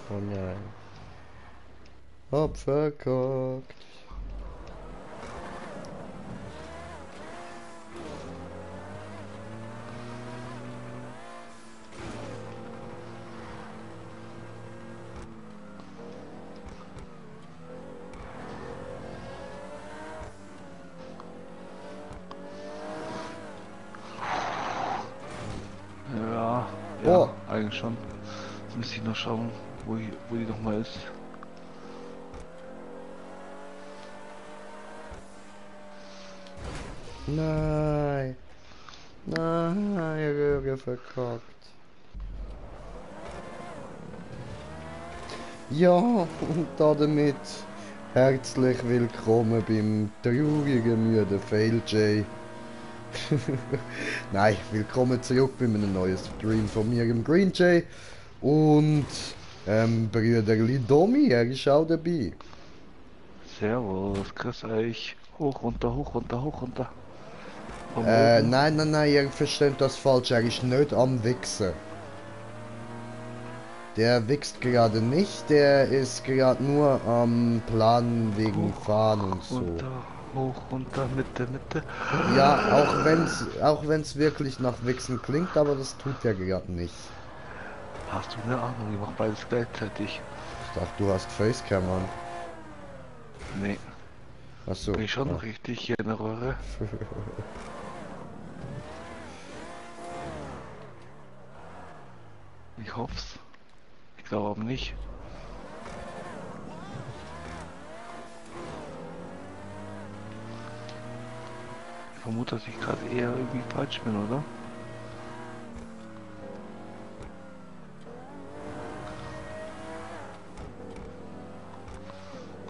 Oh nein. Hab verkackt. Ja, Oh. ja, eigentlich schon. Jetzt müsste ich noch schauen, wo die noch mal ist. Nein. Nein, Röhre verkackt. Ja, und damit herzlich willkommen beim traurigen, müden Fail J. Nein, willkommen zurück bei einem neuen Stream von mir im Green J. Und Brüderli Domi, er ist auch dabei. Servus, grüß euch. Hoch, runter, hoch, runter, hoch, runter. Von oben. Nein, ihr versteht das falsch, er ist nicht am Wichsen. Der wächst gerade nicht, der ist gerade nur am Plan wegen Fahren und Hoch, so. runter, hoch, runter, Mitte, Mitte. Ja, auch wenn's wirklich nach Wichsen klingt, aber das tut er gerade nicht. Hast du eine Ahnung? Ich mach beides gleichzeitig. Ich dachte, du hast Facecam an. Nee, Achso. bin ich schon Ah. richtig hier in der Röhre? Ich hoff's. Ich glaube aber nicht. Ich vermute, dass ich gerade eher irgendwie falsch bin, oder?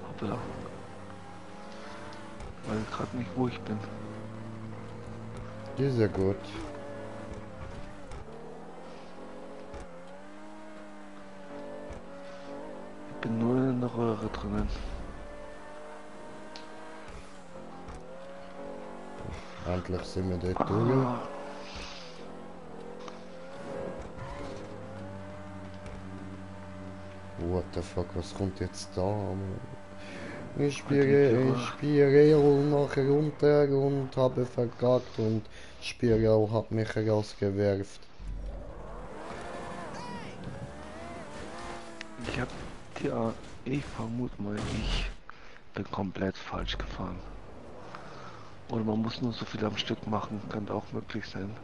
Hoppla. Ich weiß gerade nicht, wo ich bin. Die ist ja gut. Ich bin nur in der Röhre drinnen. Endlich sind wir dort durch. What the fuck, was kommt jetzt da? Mann? Ich spiele nachher runter und habe verkackt und Spiral hat mich rausgewerft. Ich vermute mal, ich bin komplett falsch gefahren. Oder man muss nur so viel am Stück machen, kann auch möglich sein.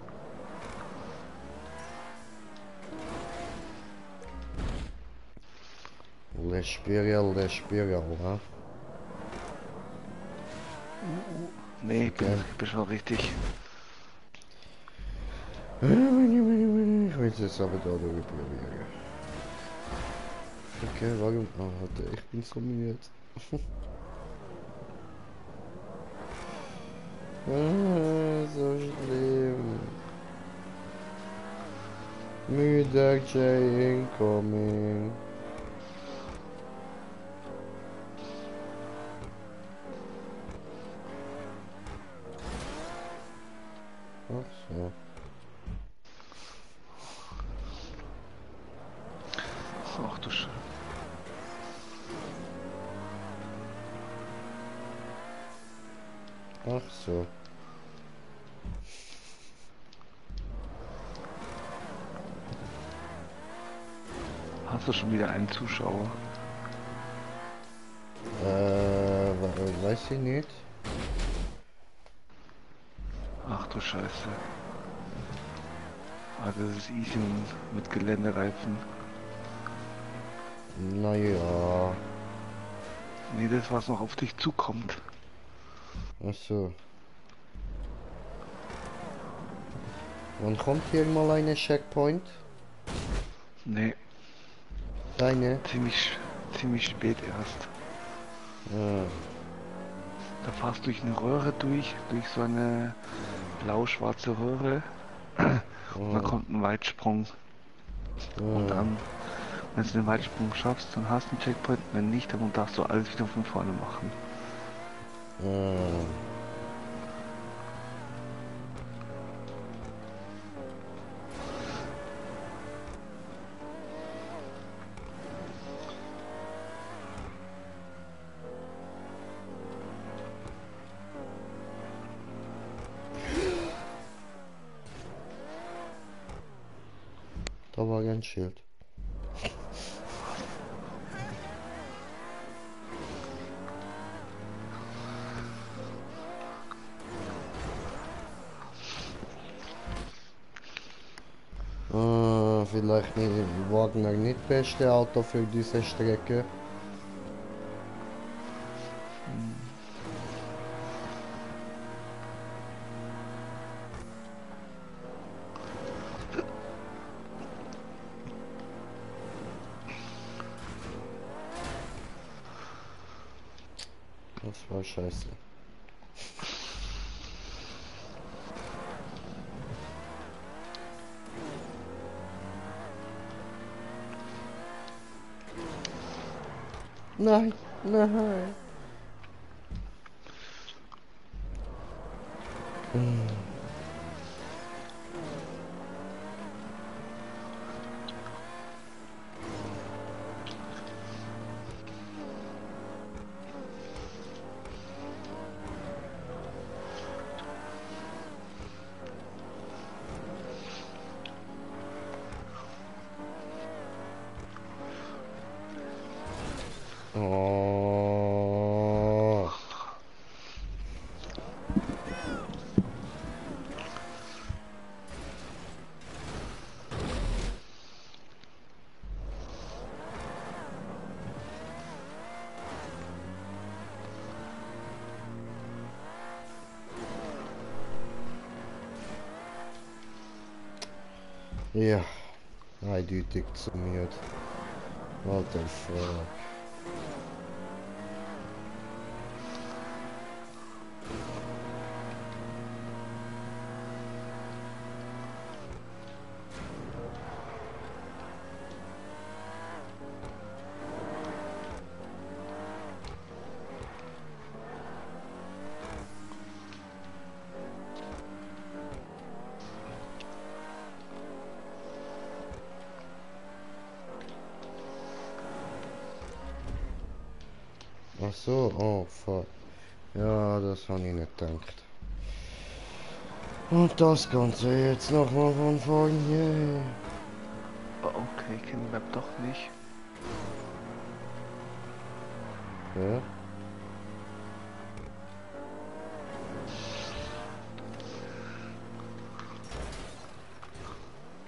Le Spiral, ha? Nee, Okay. ich bin schon richtig. Ich will jetzt aber da probieren. Okay, warum? Oh, warte, ich bin so müde. So schlimm. Müder J incoming. Ach so. Ach du Scheiße. Ach so. Hast du schon wieder einen Zuschauer? Weiß ich nicht. Ach du Scheiße. Ah, das ist easy mit Geländereifen. Naja. Nee, das was noch auf dich zukommt. Ach so. Wann kommt hier mal eine Checkpoint? Nee, Deine? ziemlich spät erst. Ja. Da fährst du durch eine Röhre durch so eine blau-schwarze Röhre. Und dann kommt ein Weitsprung. Und dann, wenn du den Weitsprung schaffst, dann hast du einen Checkpoint. Wenn nicht, dann darfst du alles wieder von vorne machen. Da war ein Schild. Vielleicht nicht, Wagner nicht beste Auto für diese Strecke. Das war scheiße. Nein, nein. Oh. Ja, eindeutig zu müde. What the fuck. Ach so, oh fuck. Ja, das habe ich nicht gedacht. Und das Ganze jetzt nochmal von vorne. Yeah. Okay, ich kenne die Map doch nicht. Ja.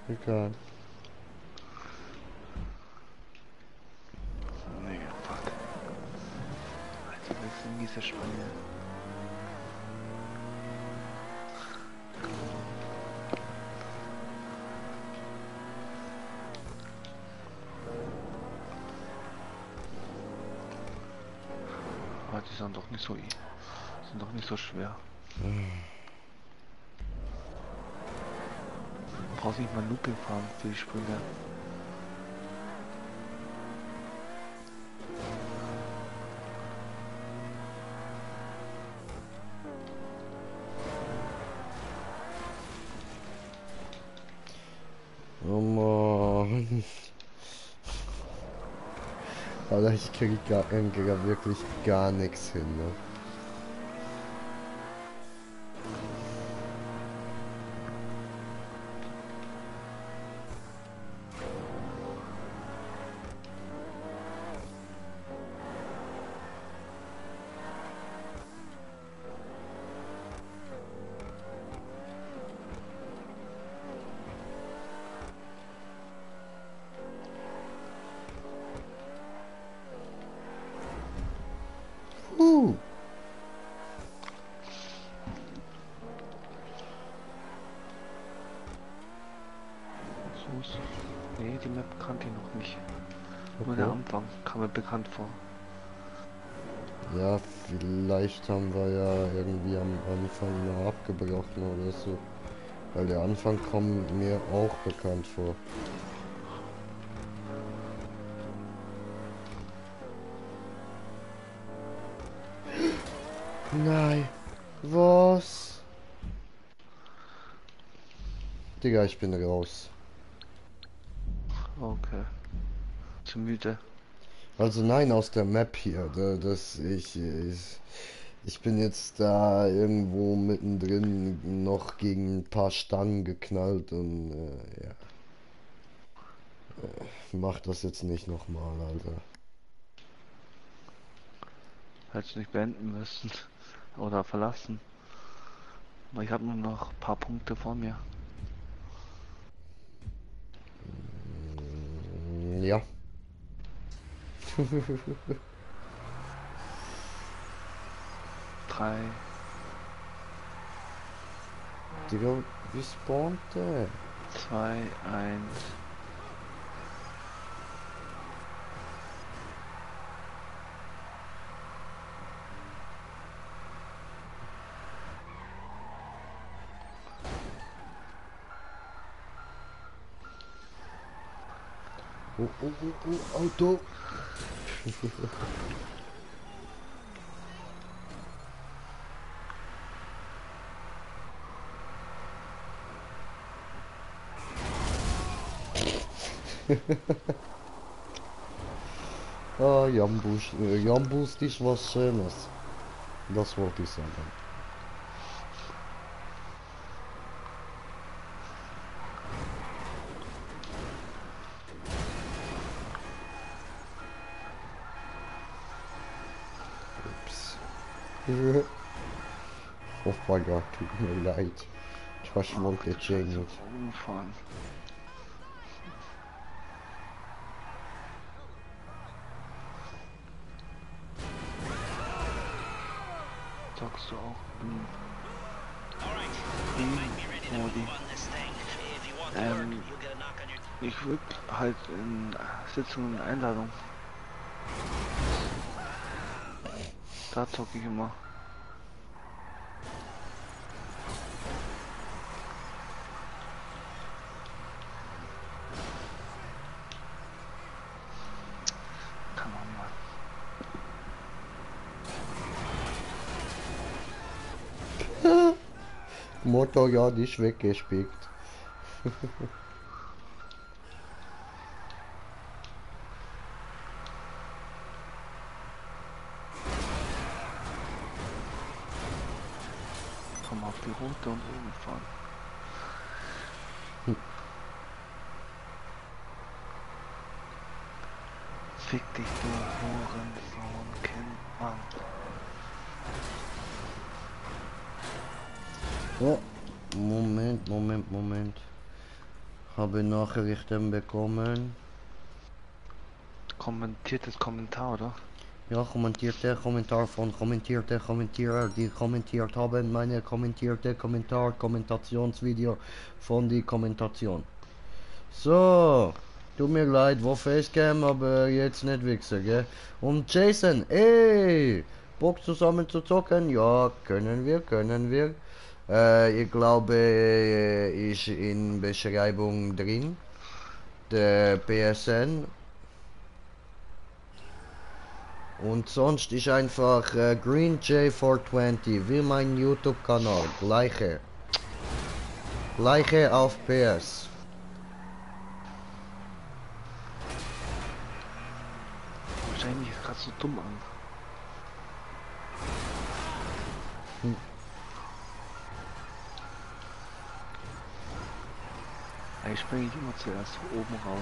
Egal. Nee, fuck. Alter, das ist eine miese Spanne. Aber die sind doch nicht so, sind doch nicht so schwer. Brauchst nicht mal Looping fahren für die Sprünge. Oh Mann. Alter, ich krieg gar wirklich gar nichts hin, ne? Uh. So ist. Nee, die Map kannte ich noch nicht. Nur der Okay. Anfang kam mir bekannt vor. Ja, vielleicht haben wir ja irgendwie am Anfang mal abgebrochen oder so. Weil der Anfang kommt mir auch bekannt vor. Nein. Was? Digga, ich bin raus. Okay. Zu müde. Also nein, aus der Map hier. Ich bin jetzt da irgendwo mittendrin noch gegen ein paar Stangen geknallt und ja. Mach das jetzt nicht nochmal, Alter. Hättest du nicht beenden müssen. Oder verlassen. Aber ich habe nur noch ein paar Punkte vor mir. Ja. Drei. Digga, wie spawnt der? 2, 1. Oh, oh, oh, oh, Auto. Ah, Jambus, Jambus ist was Schönes. Das wollte ich sagen. Ups. Oh mein Gott, tut mir leid. Das wollte ich Scheiße, nicht. umfahren. Sagst du auch in Modi. Ich würde halt in Sitzungen und Einladung. Da zocke ich immer. Kann man mal. Motorrad ist weggespickt. Komm auf die rote und oben fahren. Fick dich, du Hurensohn, Kind, Mann. Oh, Moment. Habe Nachrichten bekommen. Kommentiertes Kommentar, oder? Ja, kommentierte Kommentar von kommentierte Kommentierer, die kommentiert haben. Meine kommentierte Kommentationsvideo von die Kommentation. So, tut mir leid, wo Facecam, aber jetzt nicht wichsen, gell? Und Jason, ey, Bock zusammen zu zocken? Ja, können wir. Ich glaube, ist in Beschreibung drin. Der PSN. Und sonst ist einfach GreenJ420, wie mein YouTube-Kanal. Gleiche auf PS. Wahrscheinlich ist gerade so dumm an. Eigentlich springe ich immer zuerst oben raus.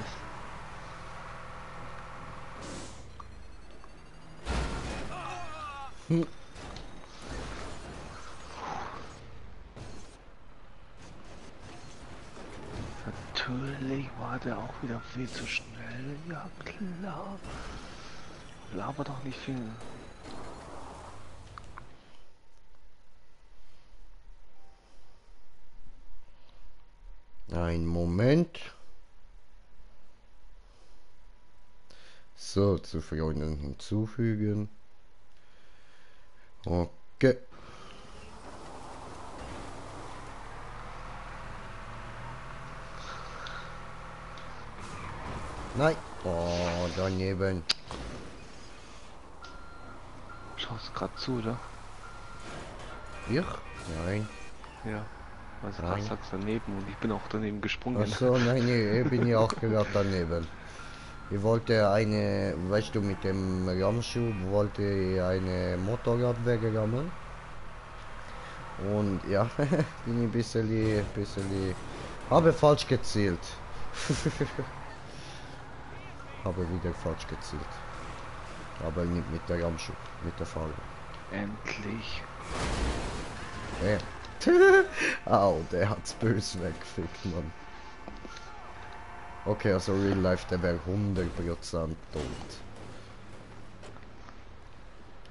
Natürlich war der auch wieder viel zu schnell. Ja klar. Laber doch nicht viel. Ein Moment. So, zu Freunden hinzufügen. Okay. Nein. Oh, daneben. Schaust gerade zu, oder? Ich? Nein. Ja. Also gerade Nein. sagst daneben und ich bin auch daneben gesprungen. Achso, nein, nee, ich bin ja auch gerade daneben. Ich wollte eine, weißt du, mit dem Rammschub wollte ich eine Motorrad wegrammen. Und ja, bin ich bisschen, habe falsch gezielt. habe wieder falsch gezielt. Aber nicht mit der Ramschub, mit der Farbe. Endlich. Au, der hat's böse weggefickt, Mann. Okay, also Real Life, der wäre 100% tot.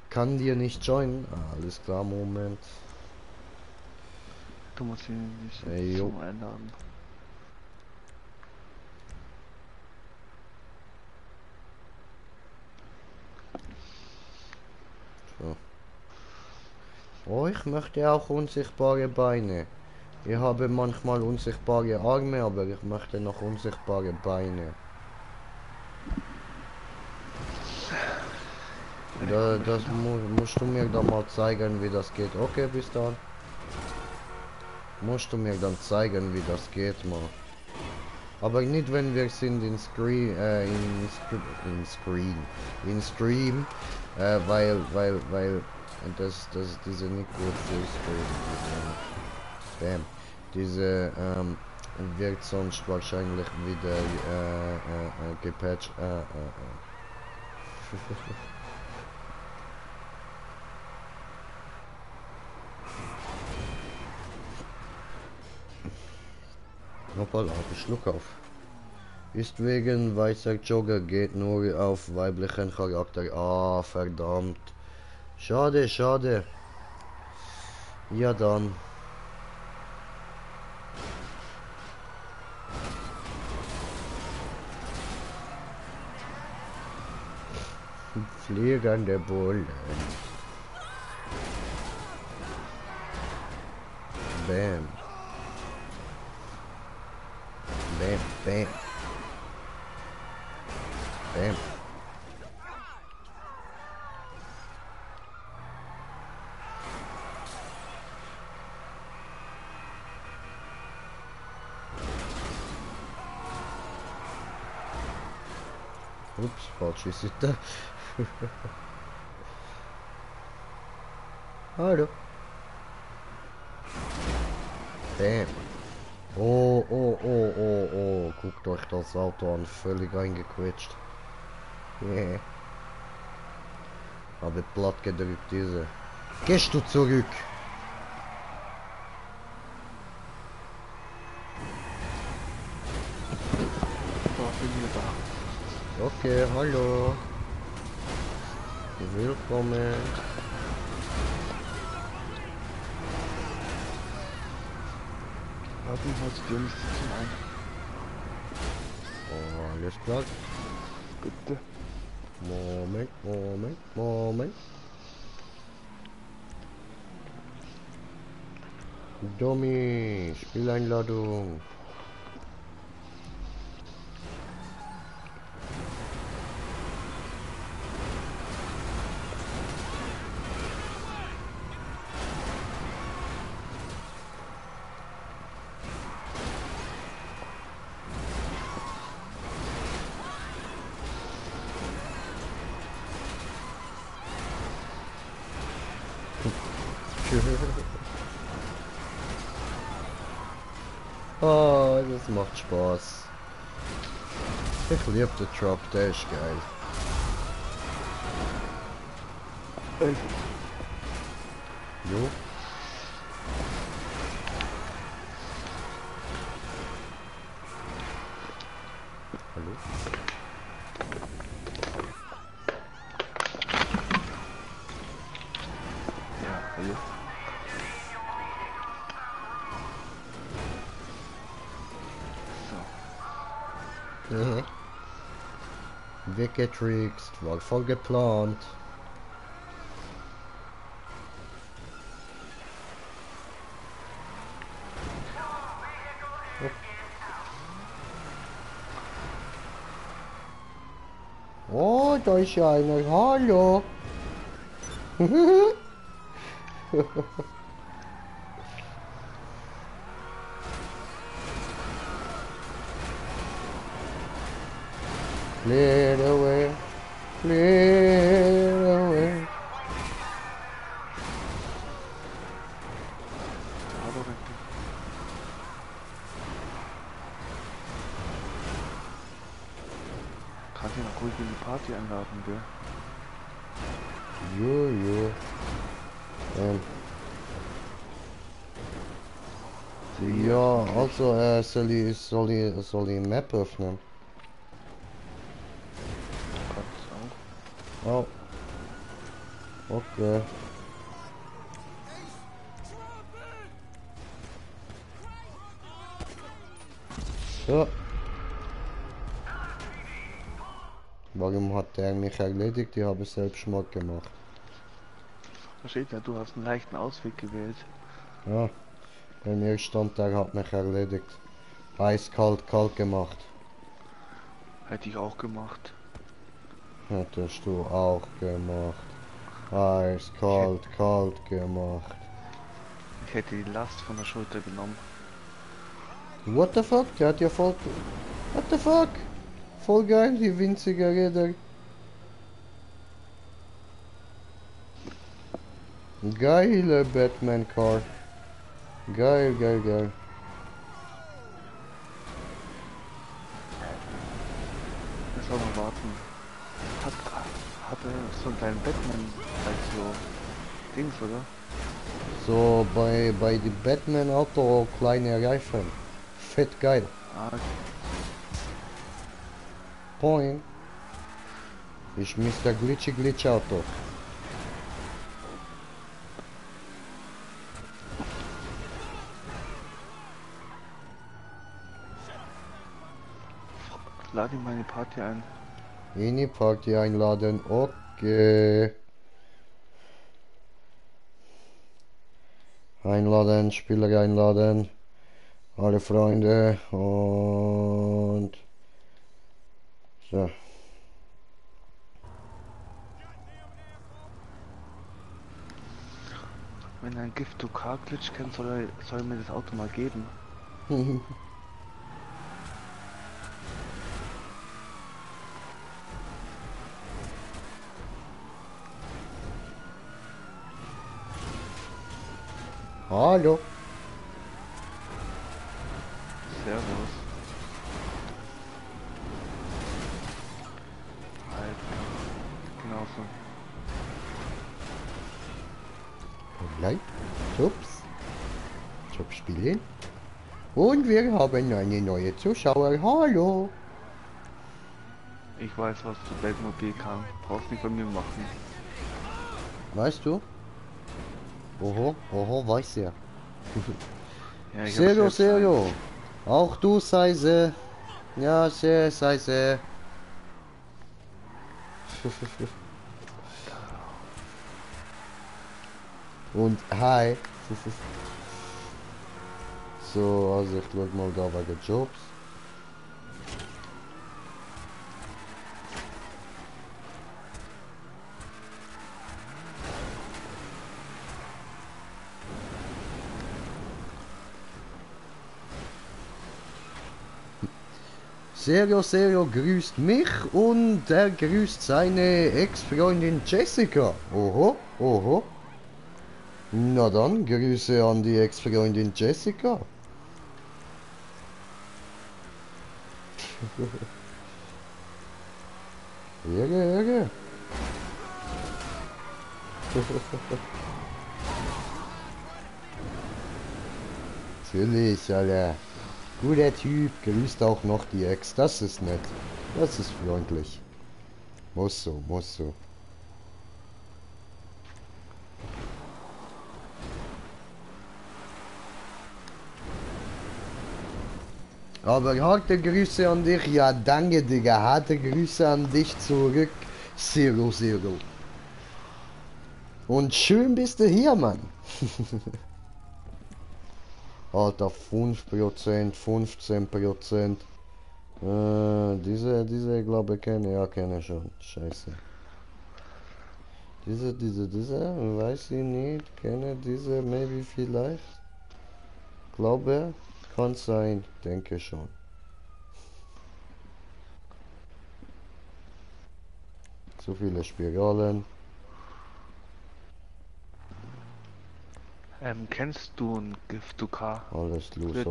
Kann dir nicht joinen? Ah, alles klar, Moment. Du musst ihn nicht Ey, jo. zum Einladen. So. Oh, ich möchte auch unsichtbare Beine. Ich habe manchmal unsichtbare Arme, aber ich möchte noch unsichtbare Beine. Das musst du mir dann mal zeigen, wie das geht. Okay, bis dann. Musst du mir dann zeigen, wie das geht, Mann. Aber nicht, wenn wir sind in Stream, weil das diese nicht gut für Stream. Bam. Diese wird sonst wahrscheinlich wieder gepatcht. Hoppala, Schluck auf. Ist wegen weißer Jogger, geht nur auf weiblichen Charakter. Ah, verdammt. Schade, schade. Ja dann. Fliegende Bullen. Bam. Bam, bam. Bam. Ups, falsche Seite. Hallo. Bam. Oh, oh, oh, oh, oh. Guckt euch das Auto an. Völlig eingequetscht. Yeah. Habe platt gedrückt diese. Gehst du zurück? So, bin wieder da. Okay, hallo. Willkommen. Warte, hast du dir nicht zum ein? Oh, alles klar. Bitte. Moment, Moment, Moment. Domi, Spieleinladung. Oh, das macht Spaß. Ich liebe den Drop, der ist geil. Jo. Hallo? Ja, hallo. So. Weggetrickst, war voll geplant. Oh, da ist ja einer. Hallo. Clear away. Clear away. Hallo, Recto. Kannst ihn auch ruhig in die Party einladen, gell? Jo. Ja, also soll ich Map öffnen? Kannst auch. Oh. Okay. So. Warum hat der mich erledigt? Ich habe es selbst mal gemacht. Versteht ja, du hast einen leichten Ausweg gewählt. Ja. Bei mir stand, der hat mich erledigt. Eiskalt, kalt gemacht. Hätte ich auch gemacht. Hättest du auch gemacht. Eiskalt, kalt gemacht. Ich hätte die Last von der Schulter genommen. What the fuck? Der hat ja voll... What the fuck? Voll geil, die winzige Räder. Geile Batman-Car. Geil. Jetzt soll man warten. Hatte so einen kleinen Batman als so Dings, oder? So, bei die Batman-Auto kleine Reifen. Fett geil. Ah, Point. Ich Mr. Glitch Auto. lade ihn mal in die Party ein. In die Party einladen. Okay. Einladen, Spieler einladen. Alle Freunde und so. Wenn er einen Gift-to-Car-Glitch kennt, soll er mir das Auto mal geben. Hallo. Servus. Alter. Genauso. Bleib. Job spielen. Und wir haben eine neue Zuschauer. Hallo. Ich weiß, was zu Weltmobil kann. Brauchst nicht bei mir machen. Weißt du? Oho, weiß ja. Ja, ich hab's Serio. Auch du Seise. Ja, Seise. Und hi. So, also ich schau mal da wegen Jobs. Serio grüßt mich und er grüßt seine Ex-Freundin Jessica. Oho. Na dann, Grüße an die Ex-Freundin Jessica. Ehre. Natürlich, Alter. Guter Typ, grüßt auch noch die Ex. Das ist nett. Das ist freundlich. Muss so. Aber harte Grüße an dich. Ja, danke, Digga. Harte Grüße an dich zurück. Zero. Und schön bist du hier, Mann. Alter, 5%, 15%. Diese glaube ich kenne schon. Scheiße. Diese, weiß ich nicht. Kenne diese, maybe vielleicht. Glaube, kann sein. Denke schon. Zu viele Spiralen. Kennst du ein Gift-to-Car? Alles loser.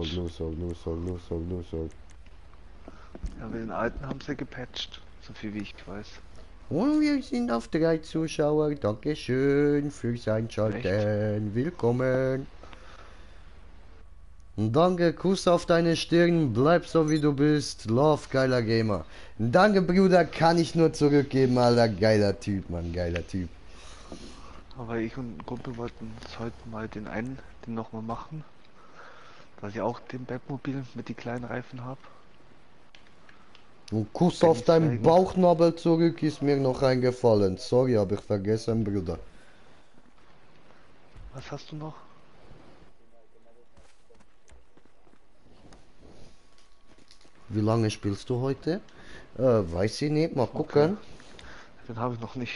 Ja, aber den alten haben sie gepatcht. so viel wie ich weiß. Und wir sind auf 3 Zuschauer. Dankeschön fürs Echt? Einschalten. Willkommen. Danke, Kuss auf deine Stirn. Bleib so wie du bist. Love, geiler Gamer. Danke, Bruder, kann ich nur zurückgeben, Alter. Geiler Typ, Mann, geiler Typ. Aber ich und ein Kumpel wollten uns heute mal den nochmal machen, weil ich auch den Bergmobil mit die kleinen Reifen habe. Ein Kuss auf Bennys deinen Felgen. Bauchnabel zurück ist mir noch eingefallen. Sorry, hab ich vergessen, Bruder. Was hast du noch? Wie lange spielst du heute? Weiß ich nicht, mal Okay, gucken. den habe ich noch nicht.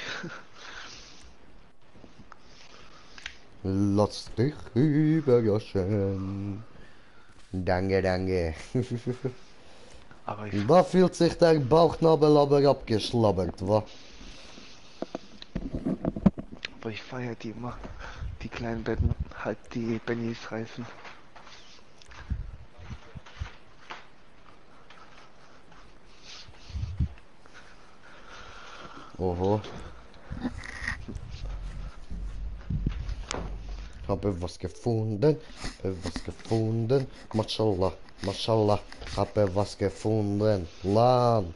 Lass dich überraschen. Danke, danke. Aber Da fühlt sich der Bauchnabel aber abgeschlabbert, wa? ich feiere die immer. Die kleinen Betten, halt die Bennys Reifen. Oho. Habe was gefunden, habe was gefunden. Mashallah, mashallah, habe was gefunden. Lan.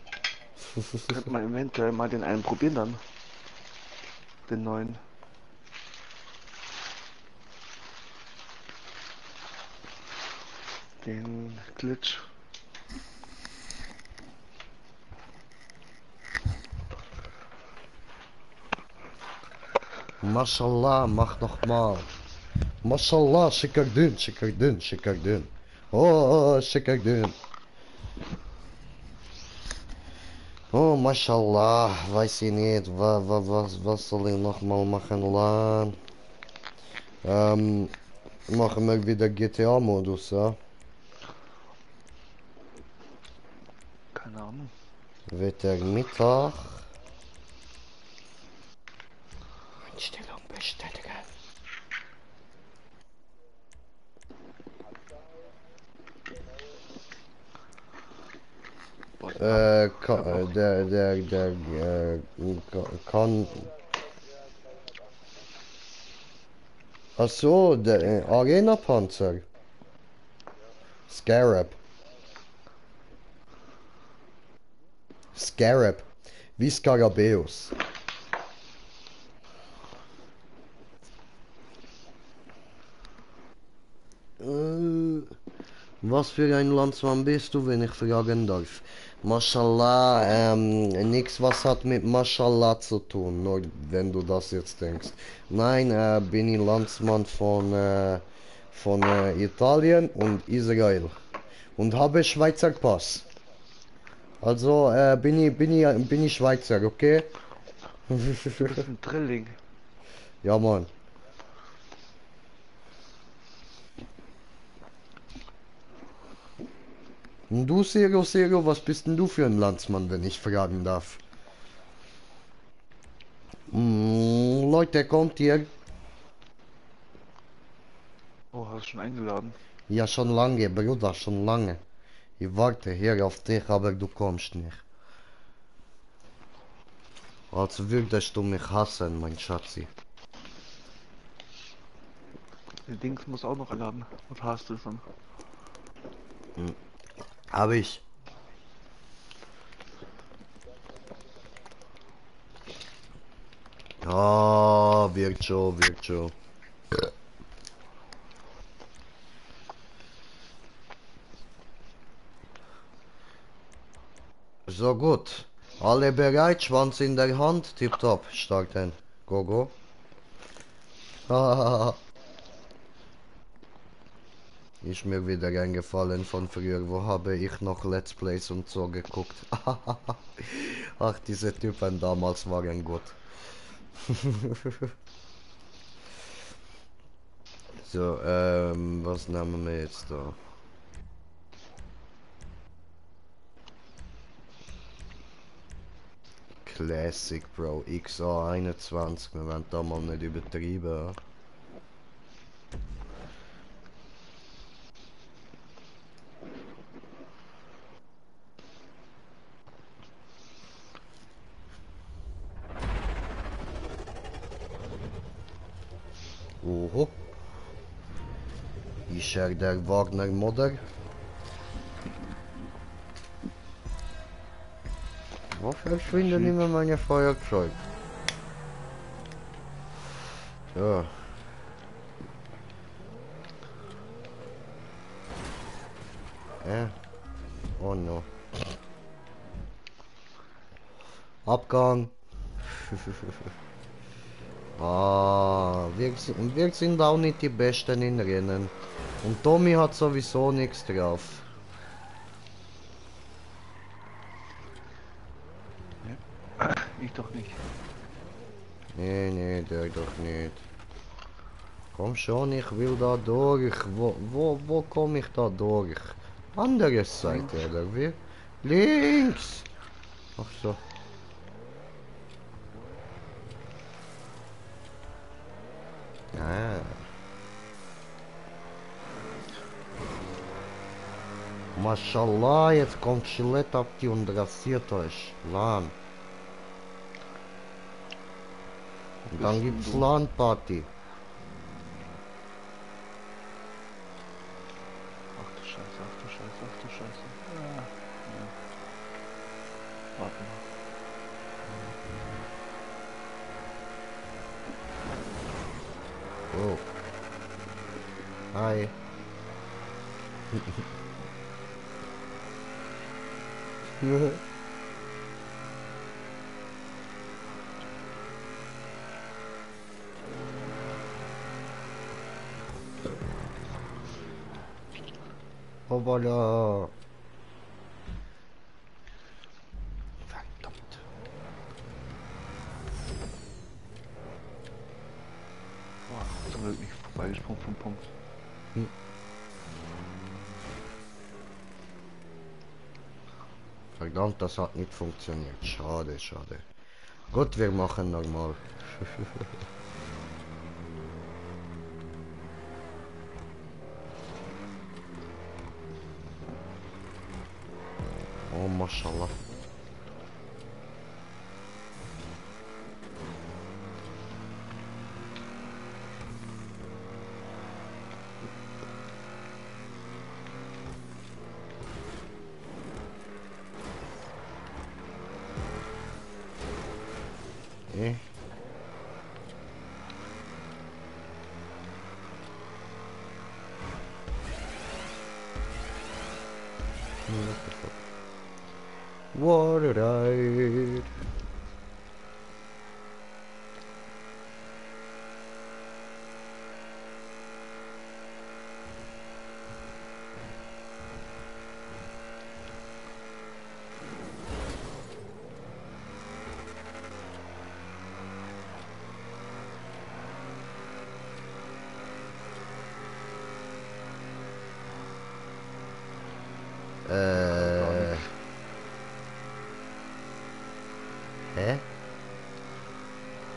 Könnte man eventuell mal den einen probieren dann. Den neuen. Den Glitch. Mashallah, mach noch mal. Mashallah, schicker dünn, schicker dünn, schicker dünn. Oh, schicker dünn. Oh, Mashallah, weiß ich nicht, was soll ich noch mal machen, Lan? Machen wir wieder GTA-Modus, ja? Keine Ahnung. Wetter Mittag. Einstellung bestätigen. Boah, den hab ich hab noch. Kann. Ach so, der Den, Arena-Panzer. Scarab. Scarab. Wie Skarabäus. Was für ein Landsmann bist du, wenn ich fragen darf? Mashallah, nix was hat mit Mashallah zu tun, nur wenn du das jetzt denkst. Nein, bin ich Landsmann von Italien und Israel und habe Schweizer Pass. Also bin ich Schweizer, okay? du bist ein Drilling. Ja, Mann. Und du, Sero, was bist denn du für ein Landsmann, wenn ich fragen darf? Leute, kommt ihr? Oh, hast du schon eingeladen? Ja, schon lange, Bruder, schon lange. Ich warte hier auf dich, aber du kommst nicht. Als würdest du mich hassen, mein Schatzi. Den Dings muss auch noch einladen. Was hast du schon? Hab ich. Ah, wirkt schon, wirkt schon. So gut. Alle bereit, Schwanz in der Hand, tipptopp, starten. Go, go. Ist mir wieder eingefallen von früher, wo habe ich noch Let's Plays und so geguckt. Ach, diese Typen damals waren gut. So, was nehmen wir jetzt da? Classic, Bro. XA21, wir werden da mal nicht übertrieben. Ja? Oh. Is er der Wagner Modder? Wo verschwinden immer meine Feuerzeug? So. Oh no. Abgang. Wir sind auch nicht die Besten in Rennen. Und Tommy hat sowieso nichts drauf. Ja. Ich doch nicht. Nee, der doch nicht. Komm schon, ich will da durch. Wo komme ich da durch? Andere Seite, oder wie? Links! Ach so. Ah. Mashallah, jetzt kommt Gillette ab die und rasiert euch. LAN. Und dann gibt's LAN-Party. Ach du Scheiße, ach du Scheiße, ach du Scheiße. Ja. Warte mal. Oh. Hi. Hoppala. Verdammt. Boah, zum Glück nicht vorbeigesprungen vom Punkt. Verdammt, das hat nicht funktioniert. Schade, schade. Gut, wir machen nochmal. Oh, Mashallah. Eh? What the fuck? What did I... Hä?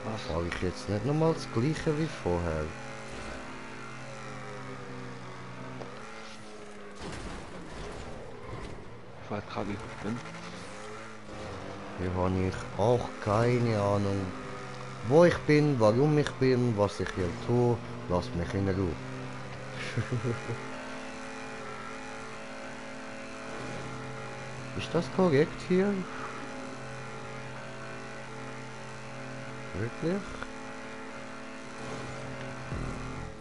Was? Frage ich jetzt nicht nochmal das gleiche wie vorher? Ich weiß gerade nicht, wo ich bin. Hier habe ich auch keine Ahnung, wo ich bin, warum ich bin, was ich hier tue. Lasst mich in Ruhe. Ist das korrekt hier? Wirklich?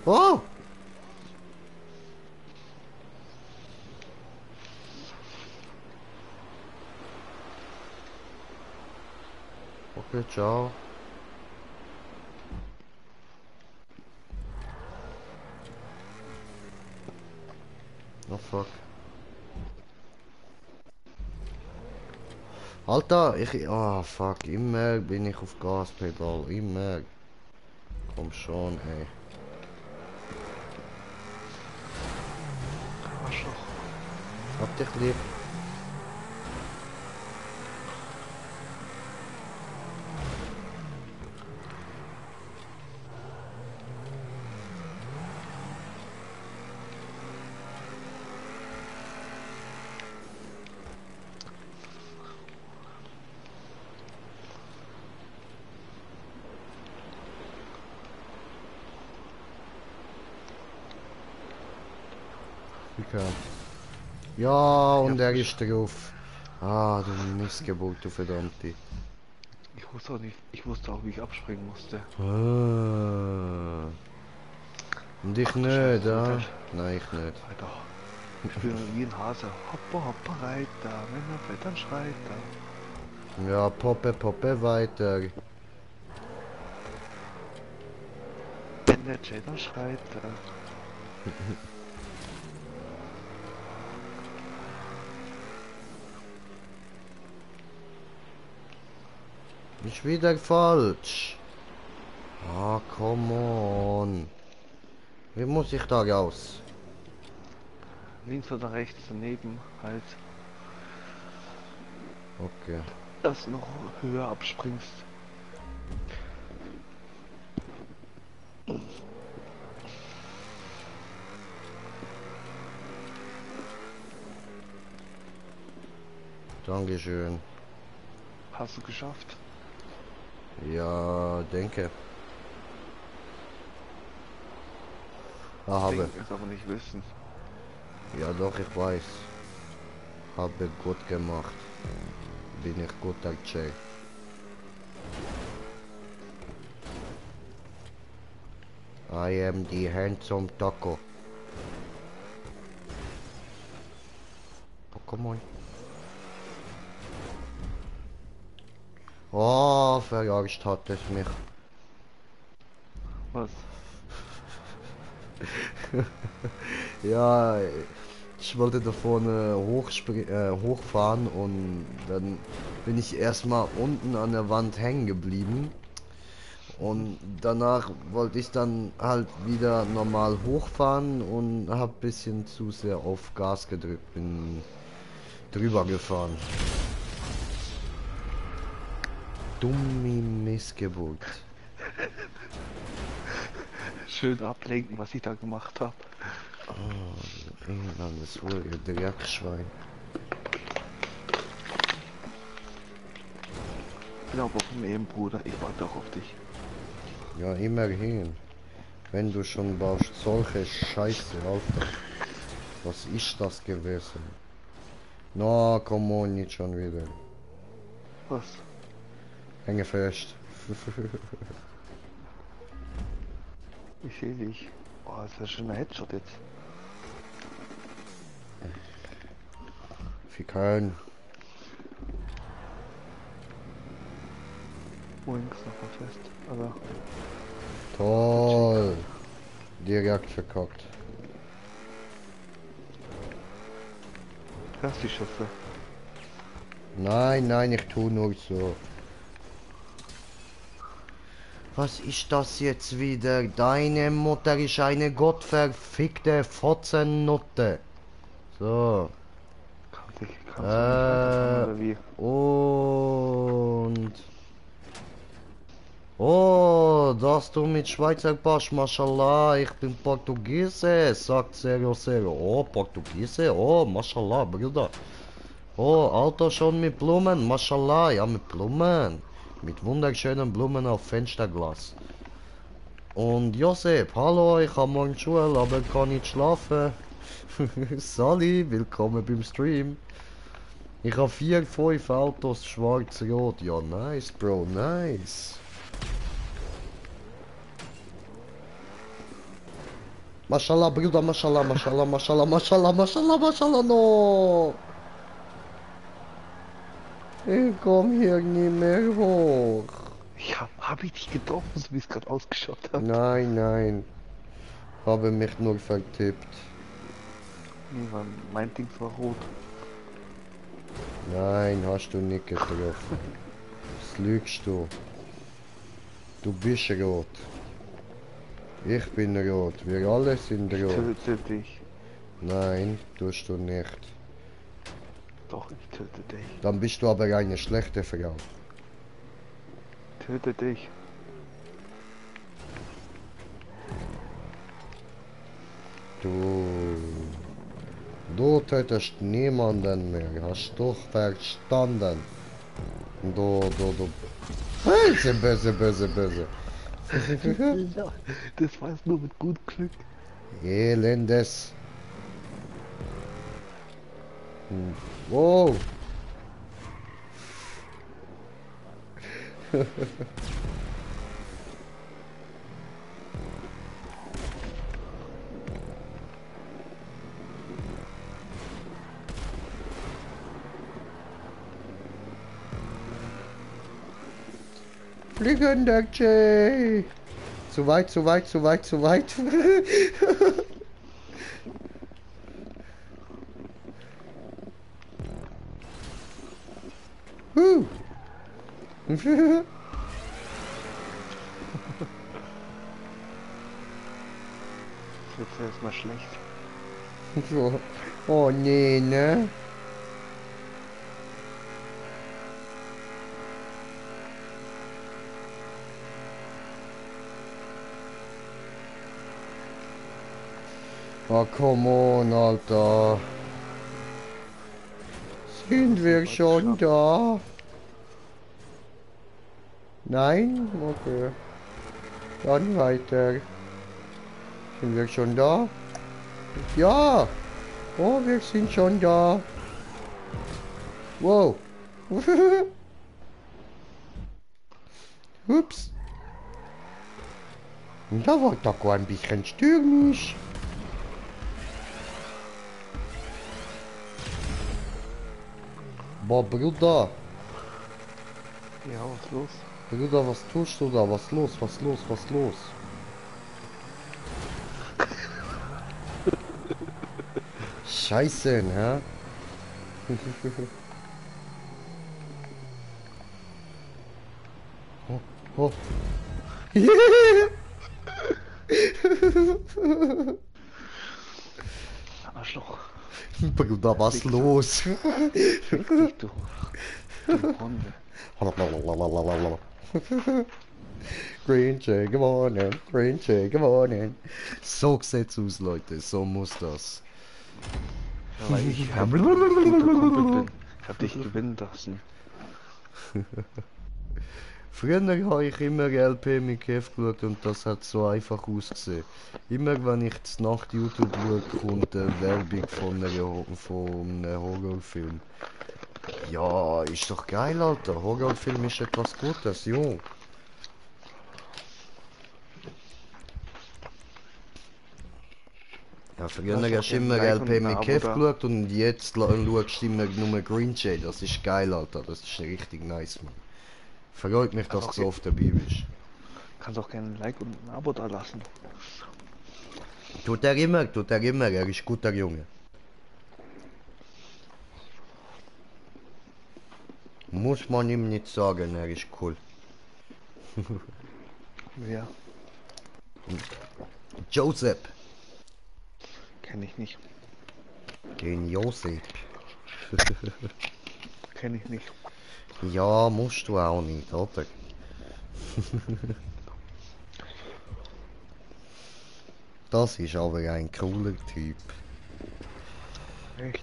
Oh! Okay, ciao. Oh fuck. Alter, oh fuck, immer bin ich auf Gaspedal, immer. Komm schon, ey. Arschloch. Hab dich lieb. Ja, und er ist drauf. Ah, du Missgeburt, du Verdammte. Ich wusste auch, wie ich abspringen musste. Ah. Und ich Ach du nicht, Scheiße, ja? Alter. Nein, ich nicht. Alter. Ich bin wie ein Hase. Hoppa, hoppa, reiter. Wenn er fällt, dann schreit er. Ja, Poppe, Poppe, weiter. Wenn der Jay, dann schreit er. Ist wieder falsch. Ah, come on. Wie muss ich da raus? Links oder rechts daneben halt, Okay. dass du noch höher abspringst. Dankeschön. Hast du geschafft? Ja, denke. Ah, habe. Denk es aber nicht wissen. Ja, doch, ich weiß. Habe gut gemacht. Bin ich guter Jay. I am the handsome Taco. Pokémon. Oh, verarscht hat es mich. Was? Ja, ich wollte da vorne hochfahren und dann bin ich erstmal unten an der Wand hängen geblieben. Und danach wollte ich dann halt wieder normal hochfahren und habe ein bisschen zu sehr auf Gas gedrückt, bin drüber gefahren. Dumme Missgeburt. Schön ablenken, was ich da gemacht habe. Oh, England ist wohl ihr Dreckschwein. Ich bin aber vom Ehenbruder, ich warte auch auf dich. Ja, immerhin. Wenn du schon baust, solche Scheiße, Alter. Was ist das gewesen? Na, komm on, nicht schon wieder. Was? Hänge fest. Ich sehe dich. Oh, das ist ein schöner Headshot jetzt. Fickern. Wings noch mal fest. Aber Toll. Direkt verkackt. hast die Schüsse. Nein, nein, ich tu nur so. Was ist das jetzt wieder? Deine Mutter ist eine gottverfickte Fotzennutte. So. Kannst du nicht weiterfahren oder wie? Und... Oh, dass du mit Schweizer Pass, Mashallah, ich bin Portugiese, sagt Serio Serio. Oh, Portugiese, oh, Mashallah, Bruder. Oh, Auto schon mit Blumen, Mashallah, ja mit Blumen. Mit wunderschönen Blumen auf Fensterglas. Und Josep, hallo, ich habe morgen Schule, aber kann nicht schlafen. Sally, willkommen beim Stream. Ich habe 4, 5 Autos, schwarz-rot. Ja, nice, Bro, nice. Mashallah, Bruder, Mashallah, Mashallah, Mashallah, Mashallah, Mashallah, Mashallah, no. Ich komm hier nie mehr hoch. Ja, hab ich dich getroffen, so wie es gerade ausgeschaut hat? Nein, nein. Habe mich nur vertippt. Nee, weil mein Ding war rot. Nein, hast du nicht getroffen. Das lügst du. Du bist rot. Ich bin rot. Wir alle sind Ich rot. töte dich. Nein, tust du nicht. Doch, ich töte dich. Dann bist du aber eine schlechte Frau. Töte dich. Du tötest niemanden mehr. Hast du verstanden? Du. Böse, böse, böse, böse. Ja, das war jetzt nur mit gut Glück. Elendes. Wow. Fliegender Jay. Zu weit, zu weit, zu weit, zu weit. Jetzt erstmal schlecht. So. Oh nee, ne? Oh, come on, Alter. Sind wir schon da? Nein? Okay. Dann weiter. Sind wir schon da? Ja! Oh, wir sind schon da. Wow. Ups. Da war doch ein bisschen stürmisch. Boah, Bruder. Ja, was los? Bruder, was tust du da? Was los? Was los? Was los? Scheiße, ne? Oh, oh. Arschloch. Bruder, was los? Fick dich, du Hunde. Green Jay gewonnen, Green Jay gewonnen. So sieht's aus, Leute, so muss das. Ja, weil ich ein guter Kumpel bin. Ich hab dich gewinnen lassen. Früher habe ich immer LP mit Kev geschaut und das hat so einfach ausgesehen. Immer wenn ich nach YouTube schaue, kommt eine Werbung von einem Horrorfilm. Ja, ist doch geil, Alter. Horrorfilm ist etwas Gutes, jo. Ja, früher hast du immer LP mit Kev geschaut und jetzt schaust du immer nur Green Jay. Das ist geil, Alter. Das ist richtig nice, man. Freut mich, dass du so oft dabei bist. Kannst auch gerne ein Like und ein Abo da lassen. Tut er immer, er ist guter Junge. Muss man ihm nicht sagen, er ist cool. Ja. Joseph. Kenn ich nicht. Den Joseph. Kenn ich nicht. Ja, musst du auch nicht, oder? Das ist aber ein cooler Typ. Echt?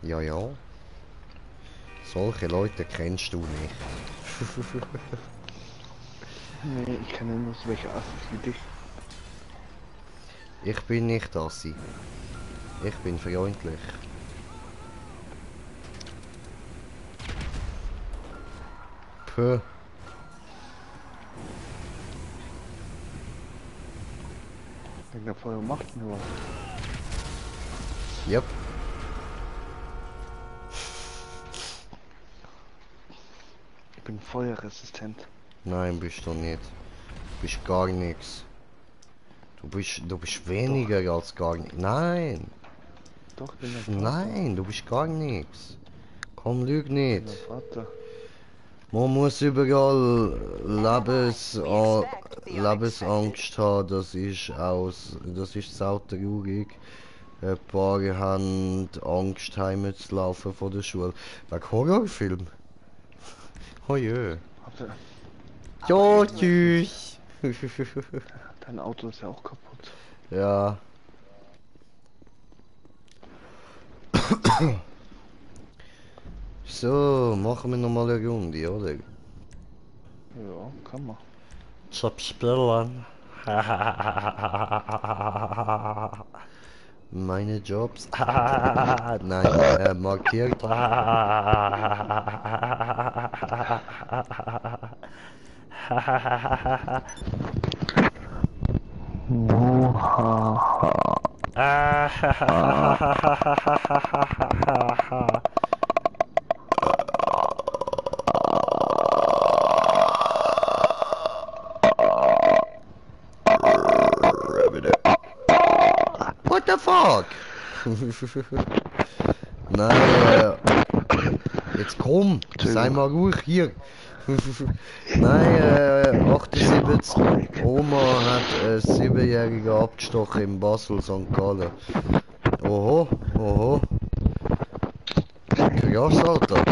Ja, ja. Solche Leute kennst du nicht. Nee, ich kenne nur so welche Assis wie dich. Ich bin nicht Assi. Ich bin freundlich. Puh. Wegen der Feuer macht mir was. Yep. Ich bin feuerresistent. Nein, bist du nicht. Du bist gar nichts. Du bist weniger doch als gar nichts. Nein. Doch, ich bin dein Vater. Nein, du bist gar nichts. Komm, lüg nicht. Vater. Man muss überall Lebensangst haben, das ist sau traurig. Ein paar haben Angst, heimzulaufen von der Schule. Wegen Horrorfilm. Oh je. Ja, tschüss. Dein Auto ist ja auch kaputt. Ja. So, machen wir nochmal eine Runde, oder? Ja, kann man. Zum Spielen. meine Jobs. Nein, markiert. What the fuck? Nein, jetzt komm, sei mal ruhig hier. Nein, 78. Oma hat 7-Jährige abgestochen in Basel, St. Gallen. Oho, oho. Krass, Alter.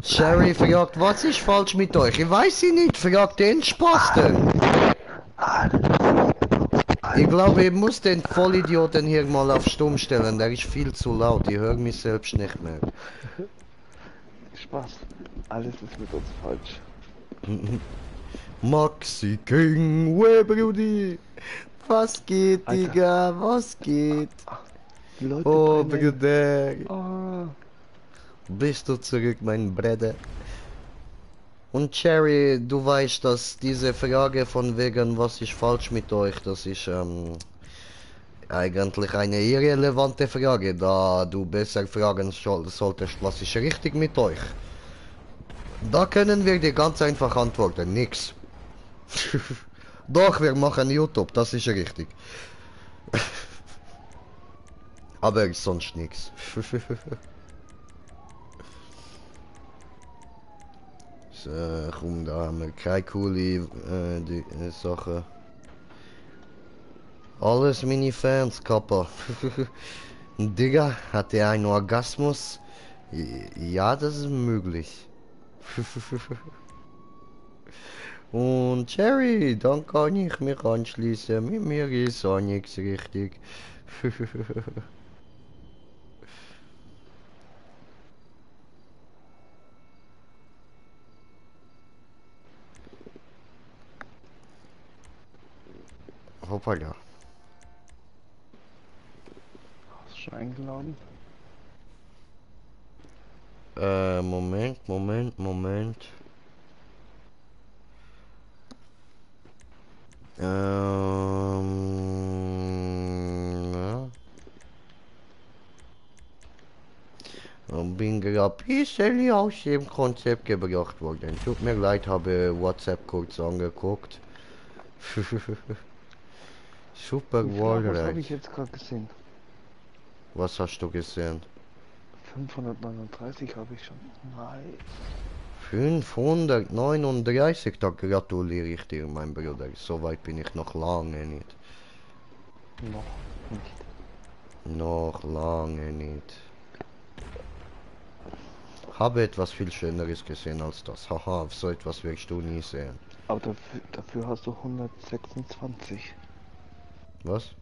Sherry fragt, was ist falsch mit euch? Ich weiß sie nicht, fragt den Spasten. Ich glaube, ich muss den Vollidioten hier mal auf Stumm stellen, der ist viel zu laut, ich höre mich selbst nicht mehr. Spaß. Alles ist mit uns falsch. Maxi King, we Brudi. Was geht, Alter. Digga, was geht? Leute Oh, brennen. Bruder. Oh. Bist du zurück, mein Bruder? Und Cherry, du weißt, dass diese Frage von wegen, was ist falsch mit euch, das ist eigentlich eine irrelevante Frage, da du besser fragen solltest, was ist richtig mit euch? Da können wir dir ganz einfach antworten, nix. Doch, wir machen YouTube, das ist richtig. Aber sonst nix. So, komm, da haben wir keine coole Sachen. Alles meine Fans, Kappa. Digga, hat er einen Orgasmus? Ja, das ist möglich. Und Cherry, dann kann ich mich anschließen. Mit mir ist auch nichts richtig. Hoppala. Hast du schon eingeladen? Moment. Ja. Und bin gerade ein bisschen aus dem Konzept gebracht worden. Tut mir leid, habe WhatsApp kurz angeguckt. Super Wie viel Abos habe Wallride. ich jetzt gerade gesehen? Was hast du gesehen? 539 habe ich schon. Nein. 539, da gratuliere ich dir, mein Bruder. So weit bin ich noch lange nicht. Noch nicht. Noch lange nicht. Habe etwas viel Schöneres gesehen als das. Haha, so etwas wirst du nie sehen. Aber dafür hast du 126. Was?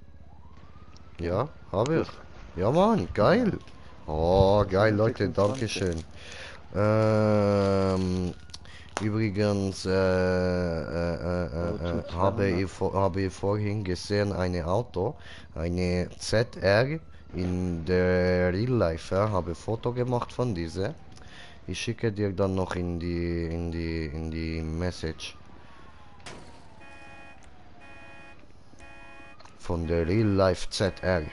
Ja, habe ich. Ja, Mann, geil. Oh, geil, Leute, 126. dankeschön. Übrigens habe ich vorhin gesehen eine Auto, eine ZR in der Real Life, ja, habe Foto gemacht von dieser. Ich schicke dir dann noch in die Message von der Real Life ZR.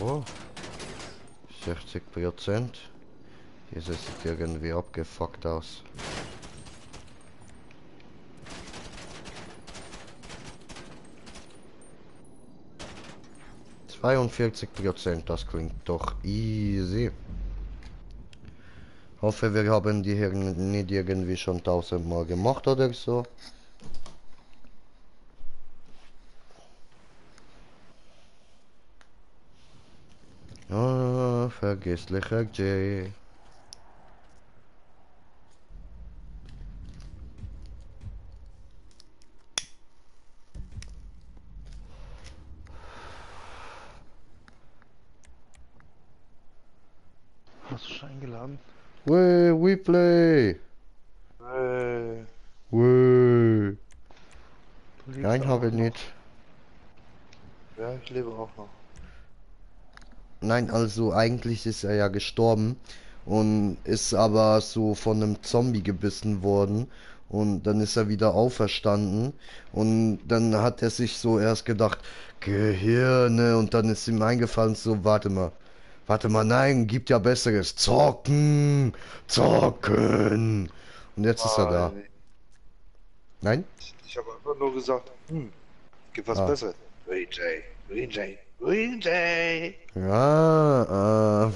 Oh, 60%. Dieses sieht irgendwie abgefuckt aus. %, das klingt doch easy. Hoffe, wir haben die hier nicht irgendwie schon 1000-mal gemacht oder so. Ah, vergesslicher Jay. Hast du schon runterladen? Replay. Du lebst Nein, auch habe noch. nicht. Ja, ich lebe auch noch. Nein, also eigentlich ist er ja gestorben und ist aber so von einem Zombie gebissen worden und dann ist er wieder auferstanden und dann hat er sich so erst gedacht, Gehirne, und dann ist ihm eingefallen so, warte mal, nein, gibt ja Besseres, zocken, zocken, und jetzt ist er da. Nein, Nein? ich habe einfach nur gesagt, gibt was Ah. Besseres. Green Jay, Green Jay, Green Jay. Ja,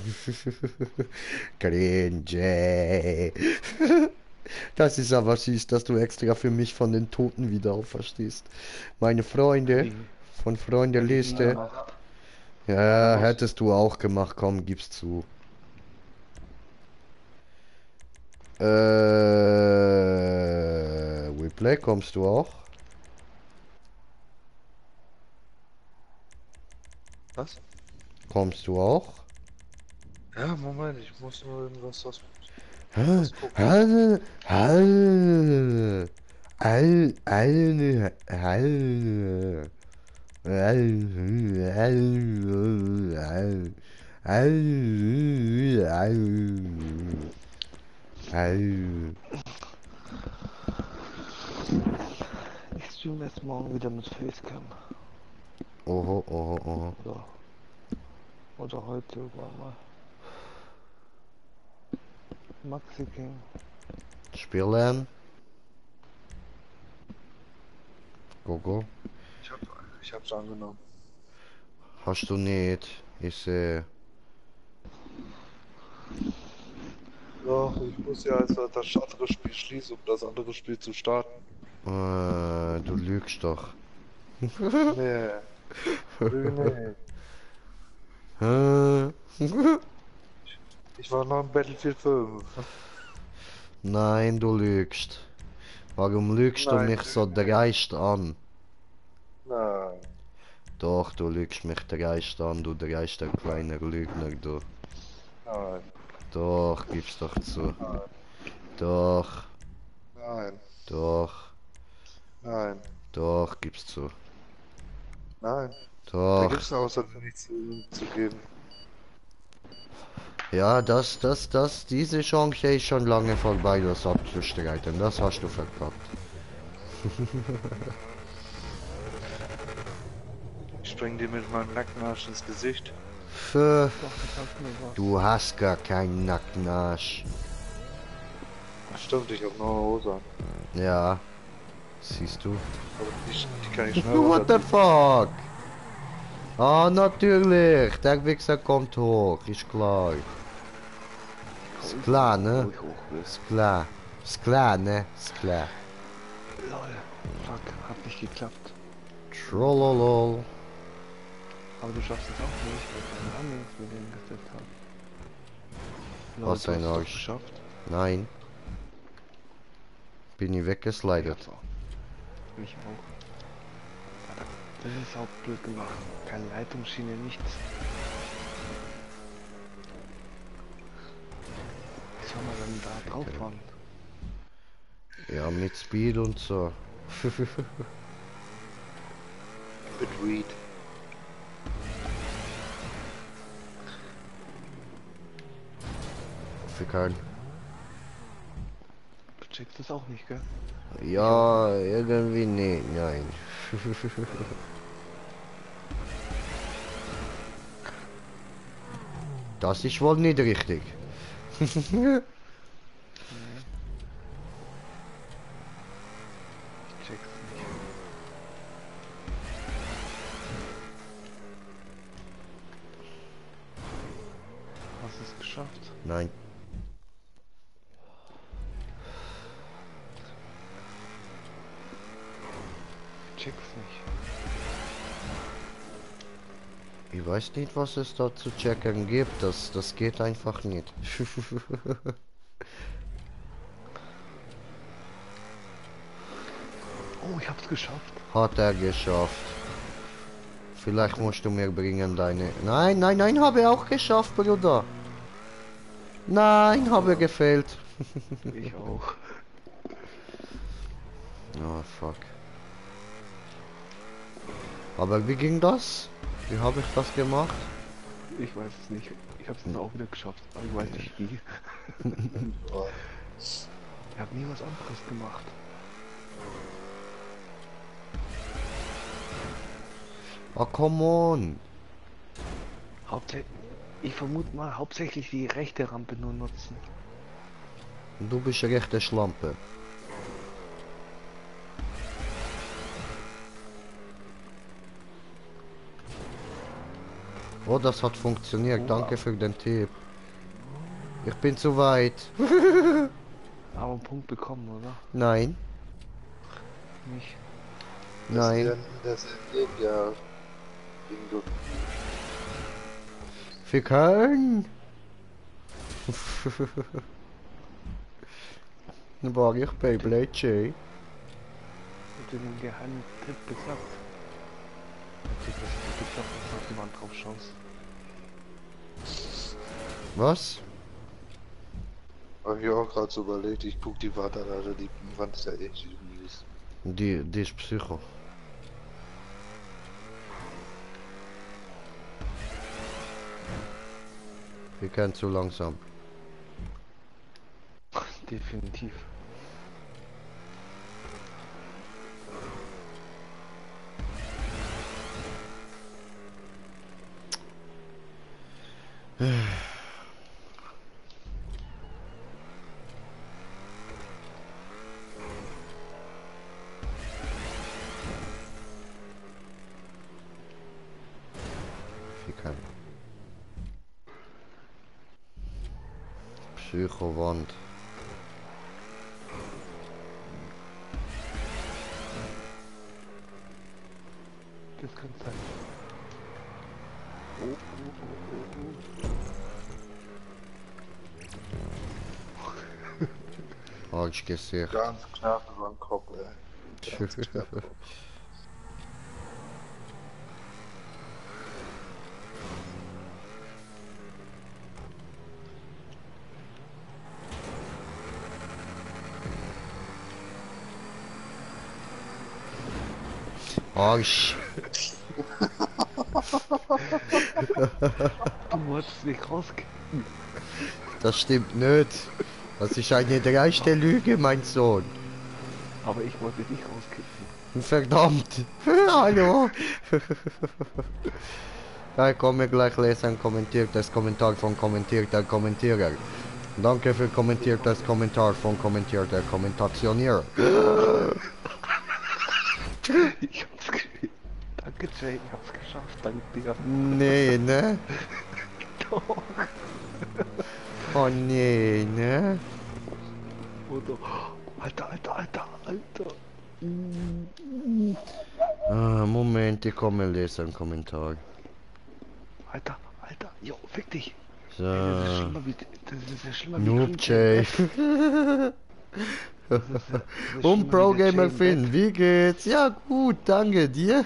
Green Jay. Das ist aber süß, dass du extra für mich von den Toten wieder auferstehst. Meine Freunde Wie? von Hätte ich nie Freundeliste. gemacht. Ja, hättest du auch gemacht, komm, gib's zu. Replay, kommst du auch? Was? Kommst du auch? Ja, Moment, ich muss nur irgendwas was Hä? gucken. Hä? Hä? Hä? Ich stream jetzt morgen wieder mit Facecam. Oho, oho, oho. Oder, oder heute irgendwann mal. Maxi King. Spielen. Gogo. Ich hab's angenommen. Hast du nicht? Ich sehe. Doch, ich muss ja also das andere Spiel schließen, um das andere Spiel zu starten. Du lügst doch. Nee, nee. Hä? Ich war noch im Battlefield 5. Nein, du lügst. Warum lügst du Nein, mich so dreist an? Nein, Doch, du lügst mich dreist an, du dreister kleiner Lügner, du. nein, Doch, gib's doch zu. nein, Doch, nein, doch, nein, doch, gib's zu. nein. Da Doch. gibt's außer nichts zu geben. Ja, diese Chance ist schon lange vorbei, das abzustreiten. Das hast du verkackt. Ich spring dir mit meinem Nackenarsch ins Gesicht. Pfff, Doch, ich hab mir was. du hast gar keinen Nackenarsch. Stimmt, ich hab noch eine Hose an. Ja, siehst du. Aber die kann ich schnell What the runterziehen. fuck? Ah, natürlich, der Wichser kommt hoch, ist klar. Ist klar, ne? Wo ich hoch will. Ist klar. Ist klar, ne? Ist klar. Lol. Fuck, hat nicht geklappt. Trollolol. Aber du schaffst es auch nicht, weil ich einen Namen für den gesetzt habe. Lol, Was du hast ein es doch Arsch. geschafft. Nein. Bin ich weggeslidet. Ja, mich auch. Das ist auch blöd gemacht. Keine Leitungsschiene, nichts. Was soll man denn da drauf fahren? Ja, mit Speed und so. Mit Weed. Für keinen. Du checkst das auch nicht, gell? Ja, irgendwie nicht, nein. Das ist wohl nicht richtig. Nee. Ich check's nicht. Hast du es geschafft? Nein. Ich check's nicht. Ich weiß nicht, was es da zu checken gibt. Das geht einfach nicht. Oh, ich hab's geschafft. Hat er geschafft. Vielleicht musst du mir bringen deine... Nein, nein, nein, habe ich auch geschafft, Bruder. Nein, habe gefehlt. Ich auch. Oh, fuck. Aber wie ging das? Wie habe ich das gemacht? Ich weiß es nicht. Ich habe es auch wieder geschafft, aber ich weiß nicht wie. Ja. Ich habe nie was anderes gemacht. Oh, come on. Hauptsächlich, ich vermute mal, hauptsächlich die rechte Rampe nur nutzen. Du bist eine rechte Schlampe. Oh, das hat funktioniert. Oh, Danke für den Tipp. Ich bin zu weit. aber einen Punkt bekommen, oder? Nein, Nicht. nein. Das in ja Bingo. Wir können. War ich bei Blade J. Hat dir den geheimen Tipp gesagt? Hat sich das nicht geklappt, dass auf die Wand drauf schaust. Was? Hab ich auch gerade so überlegt, ich guck die Wand an, Alter, die Wand ist ja echt mies. Die ist Psycho. Wir können zu langsam. Definitiv. Wir können. Psycho-Wand. Das kann sein. Oh, Falsch Gesicht. Ganz knapp über den Kopf, ey. Ganz knapp. Arsch. Du wolltest nicht rauskicken. Das stimmt nicht. Das ist eine dreiste Lüge, mein Sohn. Aber ich wollte dich rauskicken. Verdammt. Hallo. Ja, ich komme gleich lesen, kommentiertes Kommentar von kommentierter Kommentierer. Danke für kommentiertes Kommentar von kommentierter Kommentationierer. Ich hab's geschafft. Danke Jay, ich hab's geschafft. Danke dir. Nee, ne? Doch. Oh nee, ne? Oder, Alter, Alter, Alter, Alter. Ah, Moment, ich komme lesen, Kommentar. Alter, Alter, jo, fick dich. So. Ey, das ist schlimmer wie, das ist ja schlimmer wie Noob Green Jay. Das ist Und schlimmer Pro wie der Gamer Jay im Finn, Bett. wie geht's? Ja gut, danke dir.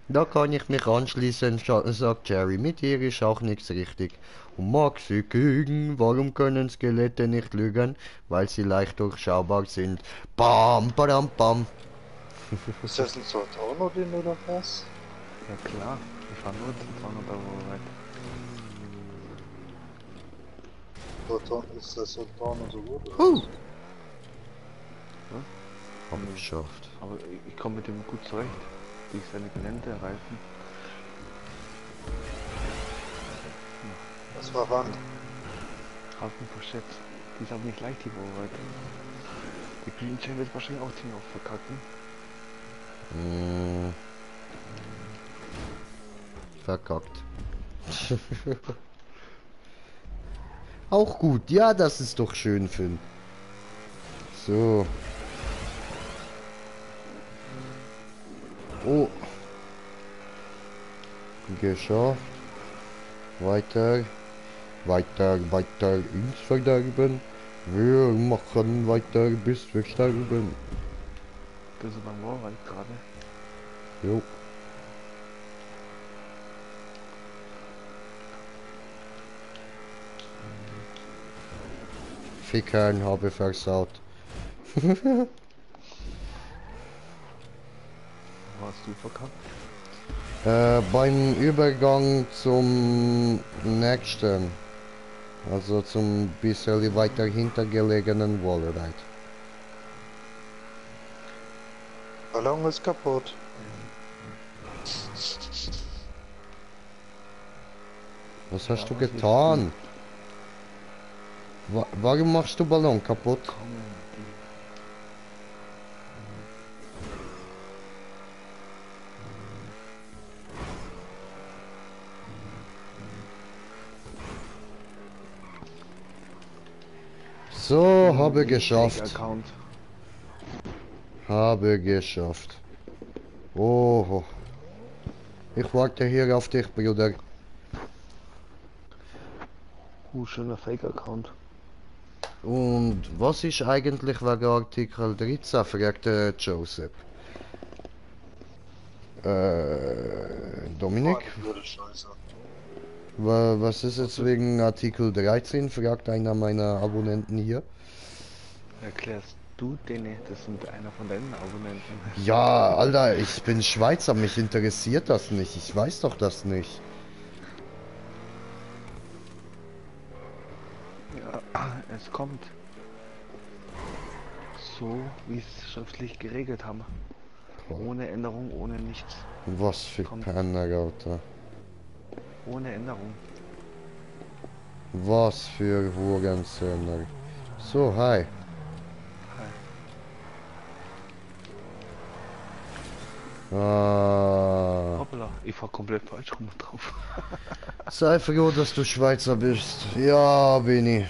Da kann ich mich anschließen, sagt Jerry. Mit ihr ist auch nichts richtig. Und mag sie kügen, warum können Skelette nicht lügen? Weil sie leicht durchschaubar sind. Bam, badam, bam. Ist das ein Sortauno-Ding oder was? Ja klar, ich fahr nur zu 200 Euro weit. Ist das Sortauno so gut? Oder? Huh. Ja? Hab ich geschafft. Aber ich komme mit dem gut zurecht. Durch seine Gelände erreichen. Das war wann? Hafen verschätzt. Die ist aber nicht leicht, die Woche. Der Green Chain wird wahrscheinlich auch ziemlich oft verkacken. Mm. Verkackt. Auch gut, ja, das ist doch schön, Finn. So. Oh. Geschafft. Weiter. Weiter, weiter ins Verderben. Wir machen weiter bis wir sterben. Bist du beim Warwald gerade? Jo. Fickern habe versaut. Warst du verkackt? Beim Übergang zum nächsten, also zum bisschen weiter hintergelegenen Wallride. Ballon ist kaputt. Was hast Ja, du was willst getan? Warum machst du Ballon kaputt? So, habe geschafft. Account. Habe geschafft. Oh, ich warte hier auf dich, Bruder. Schöner Fake-Account. Und was ist eigentlich wegen Artikel 13, fragte Joseph. Dominik? Oh, blöde Scheiße. Was ist jetzt wegen Artikel 13, fragt einer meiner Abonnenten hier. Erklärst du denen? Das sind einer von deinen Abonnenten. Ja, Alter, ich bin Schweizer, mich interessiert das nicht. Ich weiß doch das nicht. Ja, es kommt. So, wie es schriftlich geregelt haben. Ohne Änderung, ohne nichts. Was für Penner, Alter. Ohne Änderung. Was für Hurensöhne. So, hi. Ah. Hoppla, ich fahr komplett falsch rum drauf. Sei froh, dass du Schweizer bist. Ja, bin ich.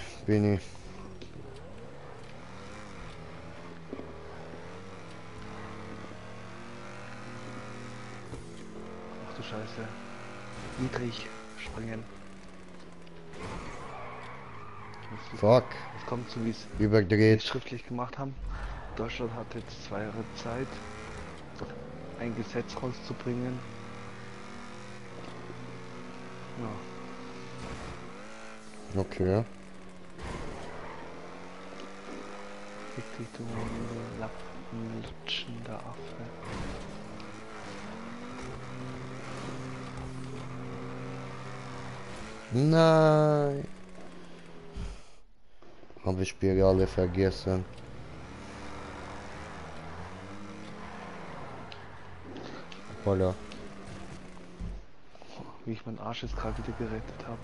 Ach du Scheiße. Niedrig springen. Fuck. Es kommt so, wie es Überdreht. schriftlich gemacht haben. Deutschland hat jetzt 2 Jahre Zeit, ein Gesetz rauszubringen. Ja. Okay. Fick dich, du lappenlutschender Affe. Nein. Habe ich Spirale vergessen. Holla. Wie ich meinen Arsch jetzt gerade wieder gerettet habe.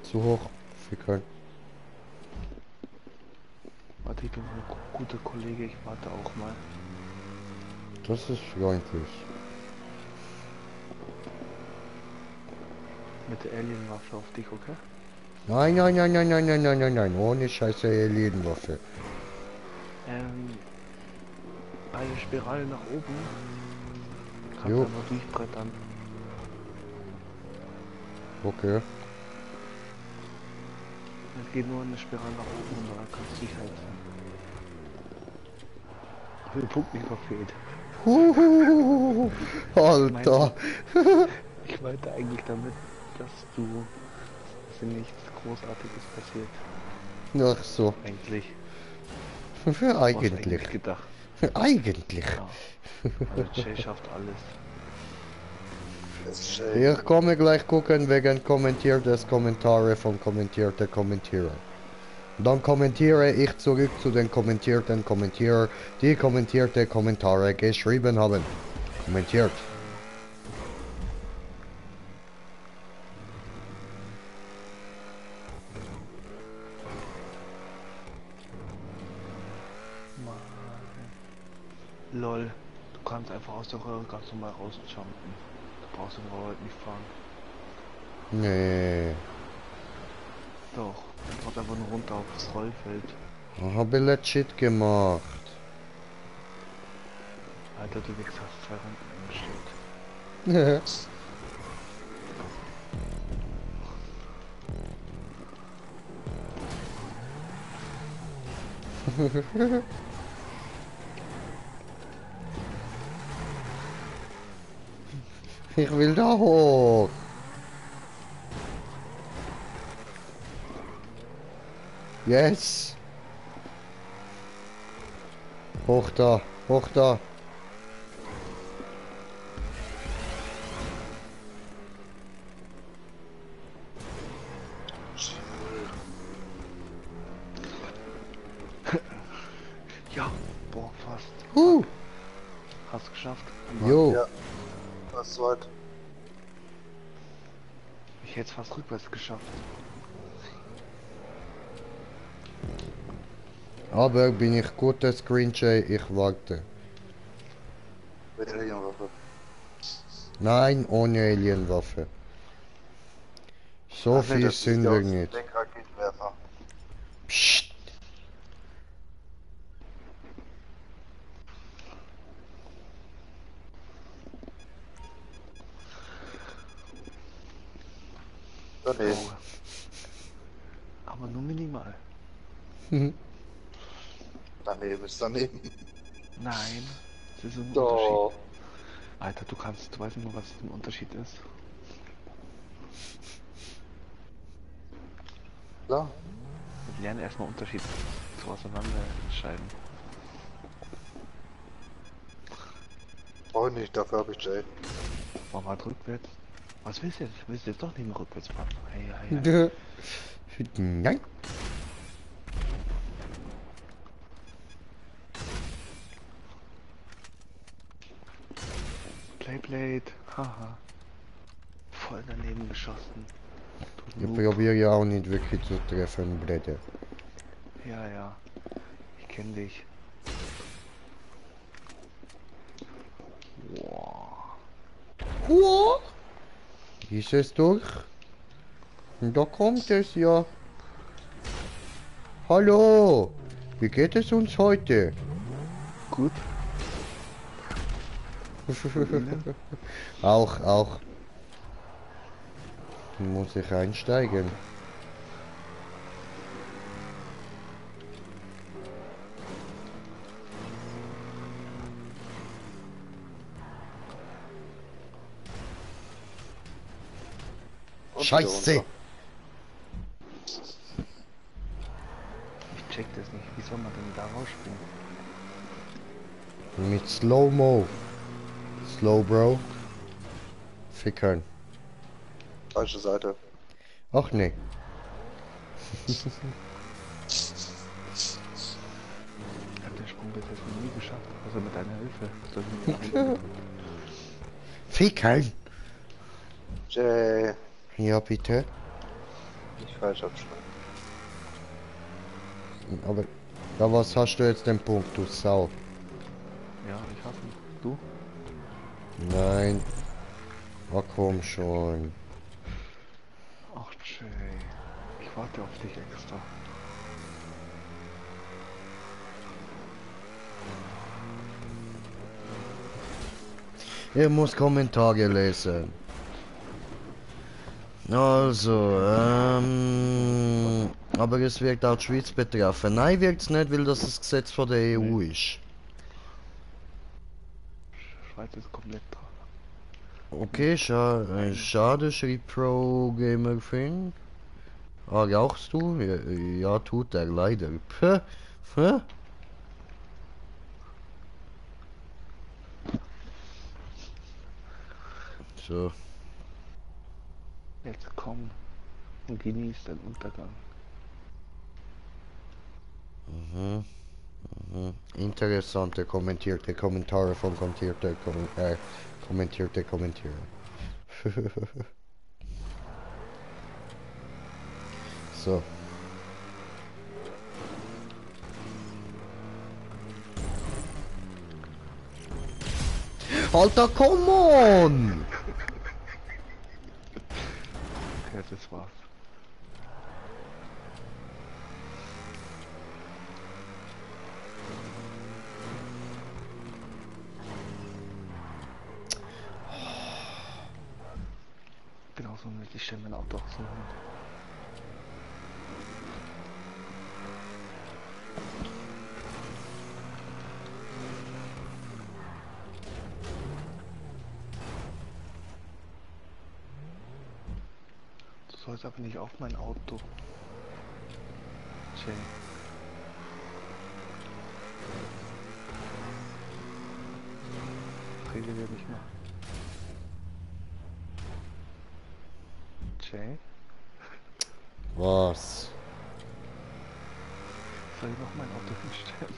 Zu hoch. Fickern. Warte, ich bin ein guter Kollege, ich warte auch mal. Das ist freundlich. Mit der Alienwaffe auf dich, okay? Nein. Ohne scheiße Alienwaffe. Bei der Spirale nach oben kannst Jo. du einfach durchbrettern. Okay. Es geht nur eine Spirale nach oben und da kannst du dich halt den Punkt nicht verfehlt. Alter. Ich meinte eigentlich damit, dass nichts Großartiges passiert. Ach so. Eigentlich. Eigentlich. Gedacht. Eigentlich. Ja. Also Jay schafft alles. Es ist schön. Ich komme gleich gucken wegen kommentiertes Kommentare von kommentierte Kommentierer. Dann kommentiere ich zurück zu den kommentierten Kommentierer, die kommentierte Kommentare geschrieben haben. Kommentiert. Lol, du kannst einfach aus der Röhre ganz normal rausjumpen. Du brauchst den Rollrad nicht fahren. Nee. Doch, du fährst einfach nur runter aufs Rollfeld. Habe legit gemacht. Alter, du Wichser, hast 2 Runden eingestellt. Ich will da hoch. Yes. Hoch da, hoch da. Ja, boah, fast. Hast du geschafft? Jo. Ja, fast weit. Ich hätte es fast rückwärts geschafft. Aber bin ich guter Screenshot, ich warte. Mit Alienwaffe. Nein, ohne Alienwaffe. So Ach nee, viel das ist sind ja wir aus dem nicht. Deckraketenwerfer. Psst. Daneben. Oh. Aber nur minimal. Daneben ist daneben. Nein, das ist ein Doch. Unterschied. Alter, du weißt nicht mal, was ein Unterschied ist. Klar. Wir lernen erstmal Unterschied zu auseinander entscheiden. Brauche ich nicht, dafür habe ich Jay. Warum halt rückwärts? Was willst du jetzt? Willst du jetzt doch nicht mehr rückwärts fahren? Hey, hey, hey. Nein. Playblade, haha. Voll daneben geschossen. Du Ich Noob. probiere ja auch nicht wirklich zu treffen, Blätter. Ja, ja. Ich kenne dich. Wow. Wow. Ist es durch? Und da kommt es ja. Hallo. Wie geht es uns heute? Gut. Auch. Muss ich einsteigen? Und Scheiße! wieder runter. Ich check das nicht. Wie soll man denn da rausspringen? Mit Slow-Mo. Slow, Bro. Fickern. Falsche Seite. Ach nee. Ich hab den Sprung bis jetzt noch nie geschafft. Also mit deiner Hilfe. Soll ich mir nicht anbieten. Fickern? Jay. Ja, bitte. Nicht falsch abschneiden. Aber, ja, was hast du jetzt den Punkt, du Sau? Ja, ich hoffe. Du? Nein. Ach komm schon. Ach, Jay. Ich warte auf dich extra. Ich muss Kommentare lesen. Also, aber es wird auch die Schweiz betreffen. Nein, wird es nicht, weil das das Gesetz von der EU ist. Schweiz ist komplett dran. Okay, schade, schrieb Pro Gamer Thing. Ah, rauchst du? Ja, ja, tut er leider. Puh. Puh. So. Jetzt komm und genieß den Untergang. Interessante kommentierte Kommentare von kommentierte Kommentare. So. Alter, come on! Okay, das war's. Genauso möchte ich mein Auto auch suchen. soll es aber nicht auf mein Auto. Jay. Rede wir nicht mal. Jay? Was? Soll ich noch mein Auto hinstellen?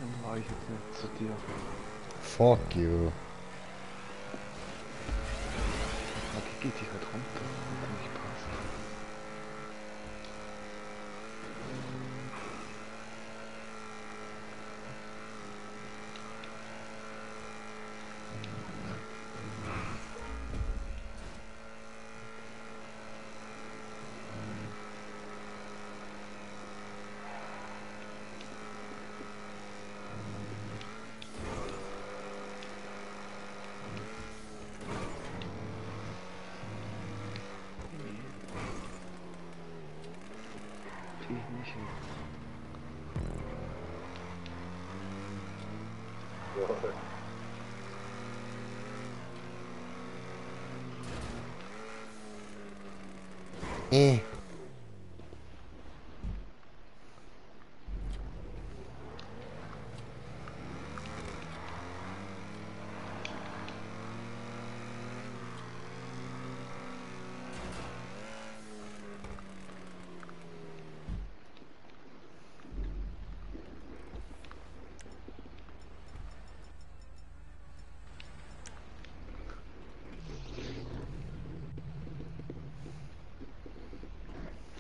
Dann war ich jetzt nicht zu dir. Fuck you. Okay, geht die halt runter, wenn es nicht passt. Krieg ich nicht hin. Ja, Eh.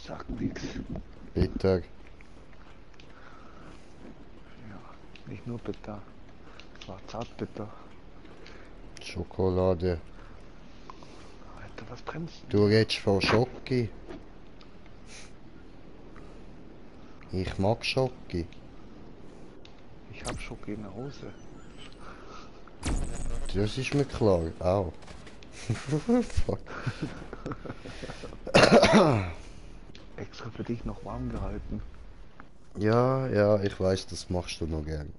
Sagt nix. Bitter. Ja, nicht nur bitter. Es war zartbitter. Schokolade. Alter, was bremst Du redest von Schoki. Ich mag Schoki. Ich hab Schoki in der Hose. Das ist mir klar. Au. Fuck. Extra für dich noch warm gehalten. Ja, ja, ich weiß, das machst du noch gern.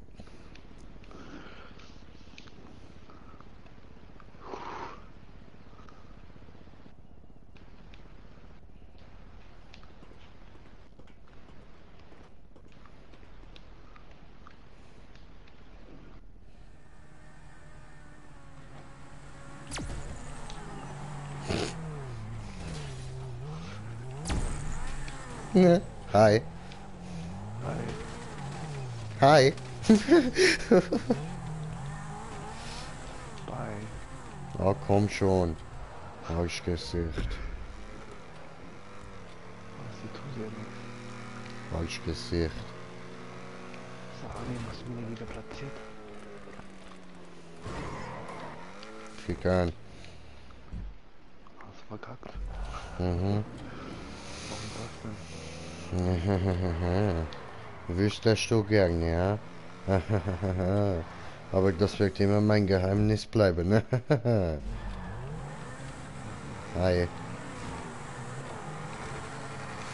Ne? Hi. Hi. Hi. Bye. Ah, komm schon. Arschgesicht. Was, sie tut ja nichts. Arschgesicht. Sari, was mir wieder platziert. Wie gern. Hast du verkackt? Mhm. Warum das denn? Wüsstest du gern, ja? Aber das wird immer mein Geheimnis bleiben, ne? Hi.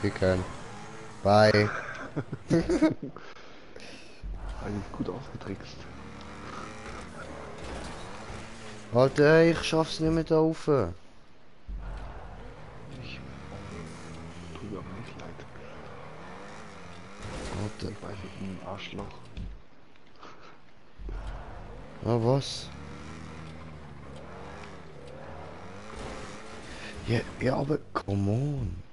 Fickern. Bye. Eigentlich gut ausgetrickst. Alter, ich schaff's nicht mehr da rauf. Ich tut mir aber nicht leid. Alter. Ich weiß, ich bin ein Arschloch. Ah, was? Ja, ja, aber come on.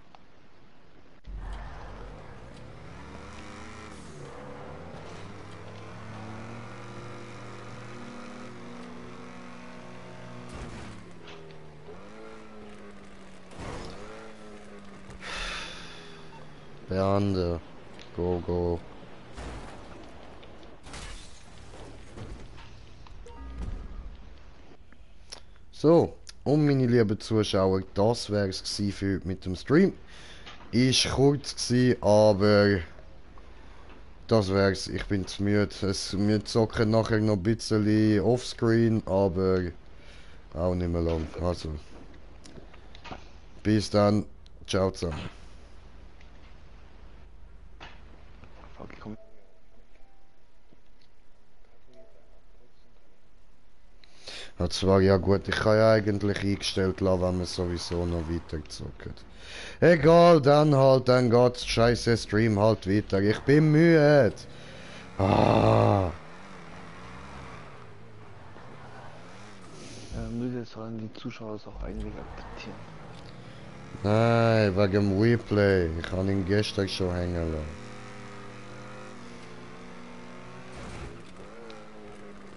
Beande. Go, go. So, und meine lieben Zuschauer, das wäre es für mit dem Stream. Ist kurz gewesen, aber das wär's. Ich bin zu müde. Wir zocken nachher noch ein bisschen offscreen, aber auch nicht mehr lang. Also, Bis dann. Ciao zusammen. Fuck, ich komm. Und zwar, ja gut, ich kann ja eigentlich eingestellt lassen, wenn wir sowieso noch weiter zocken. Egal, dann halt, dann geht's scheiße Stream halt weiter. Ich bin müde. Ah. Müde sollen die Zuschauer es auch eigentlich akzeptieren. Nein, wegen dem Replay. Ich habe ihn gestern schon hängen lassen.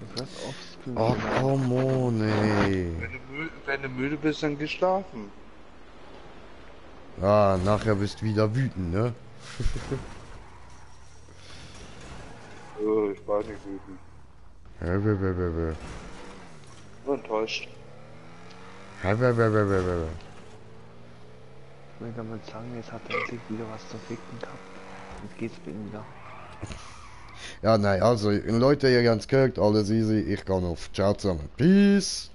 Das heißt offscreen. Oh, come on, ey. Wenn du müde bist, dann geh schlafen. Ah, nachher bist du wieder wütend, ne? Ich war nicht wütend. Nur enttäuscht. Ich will damit sagen, jetzt hat er endlich wieder was zu ficken gehabt. Jetzt geht's bei ihm wieder. Ja, nein, also, Leute, ihr ganz gehört, alles easy. Ich gehe auf. Ciao zusammen. Peace.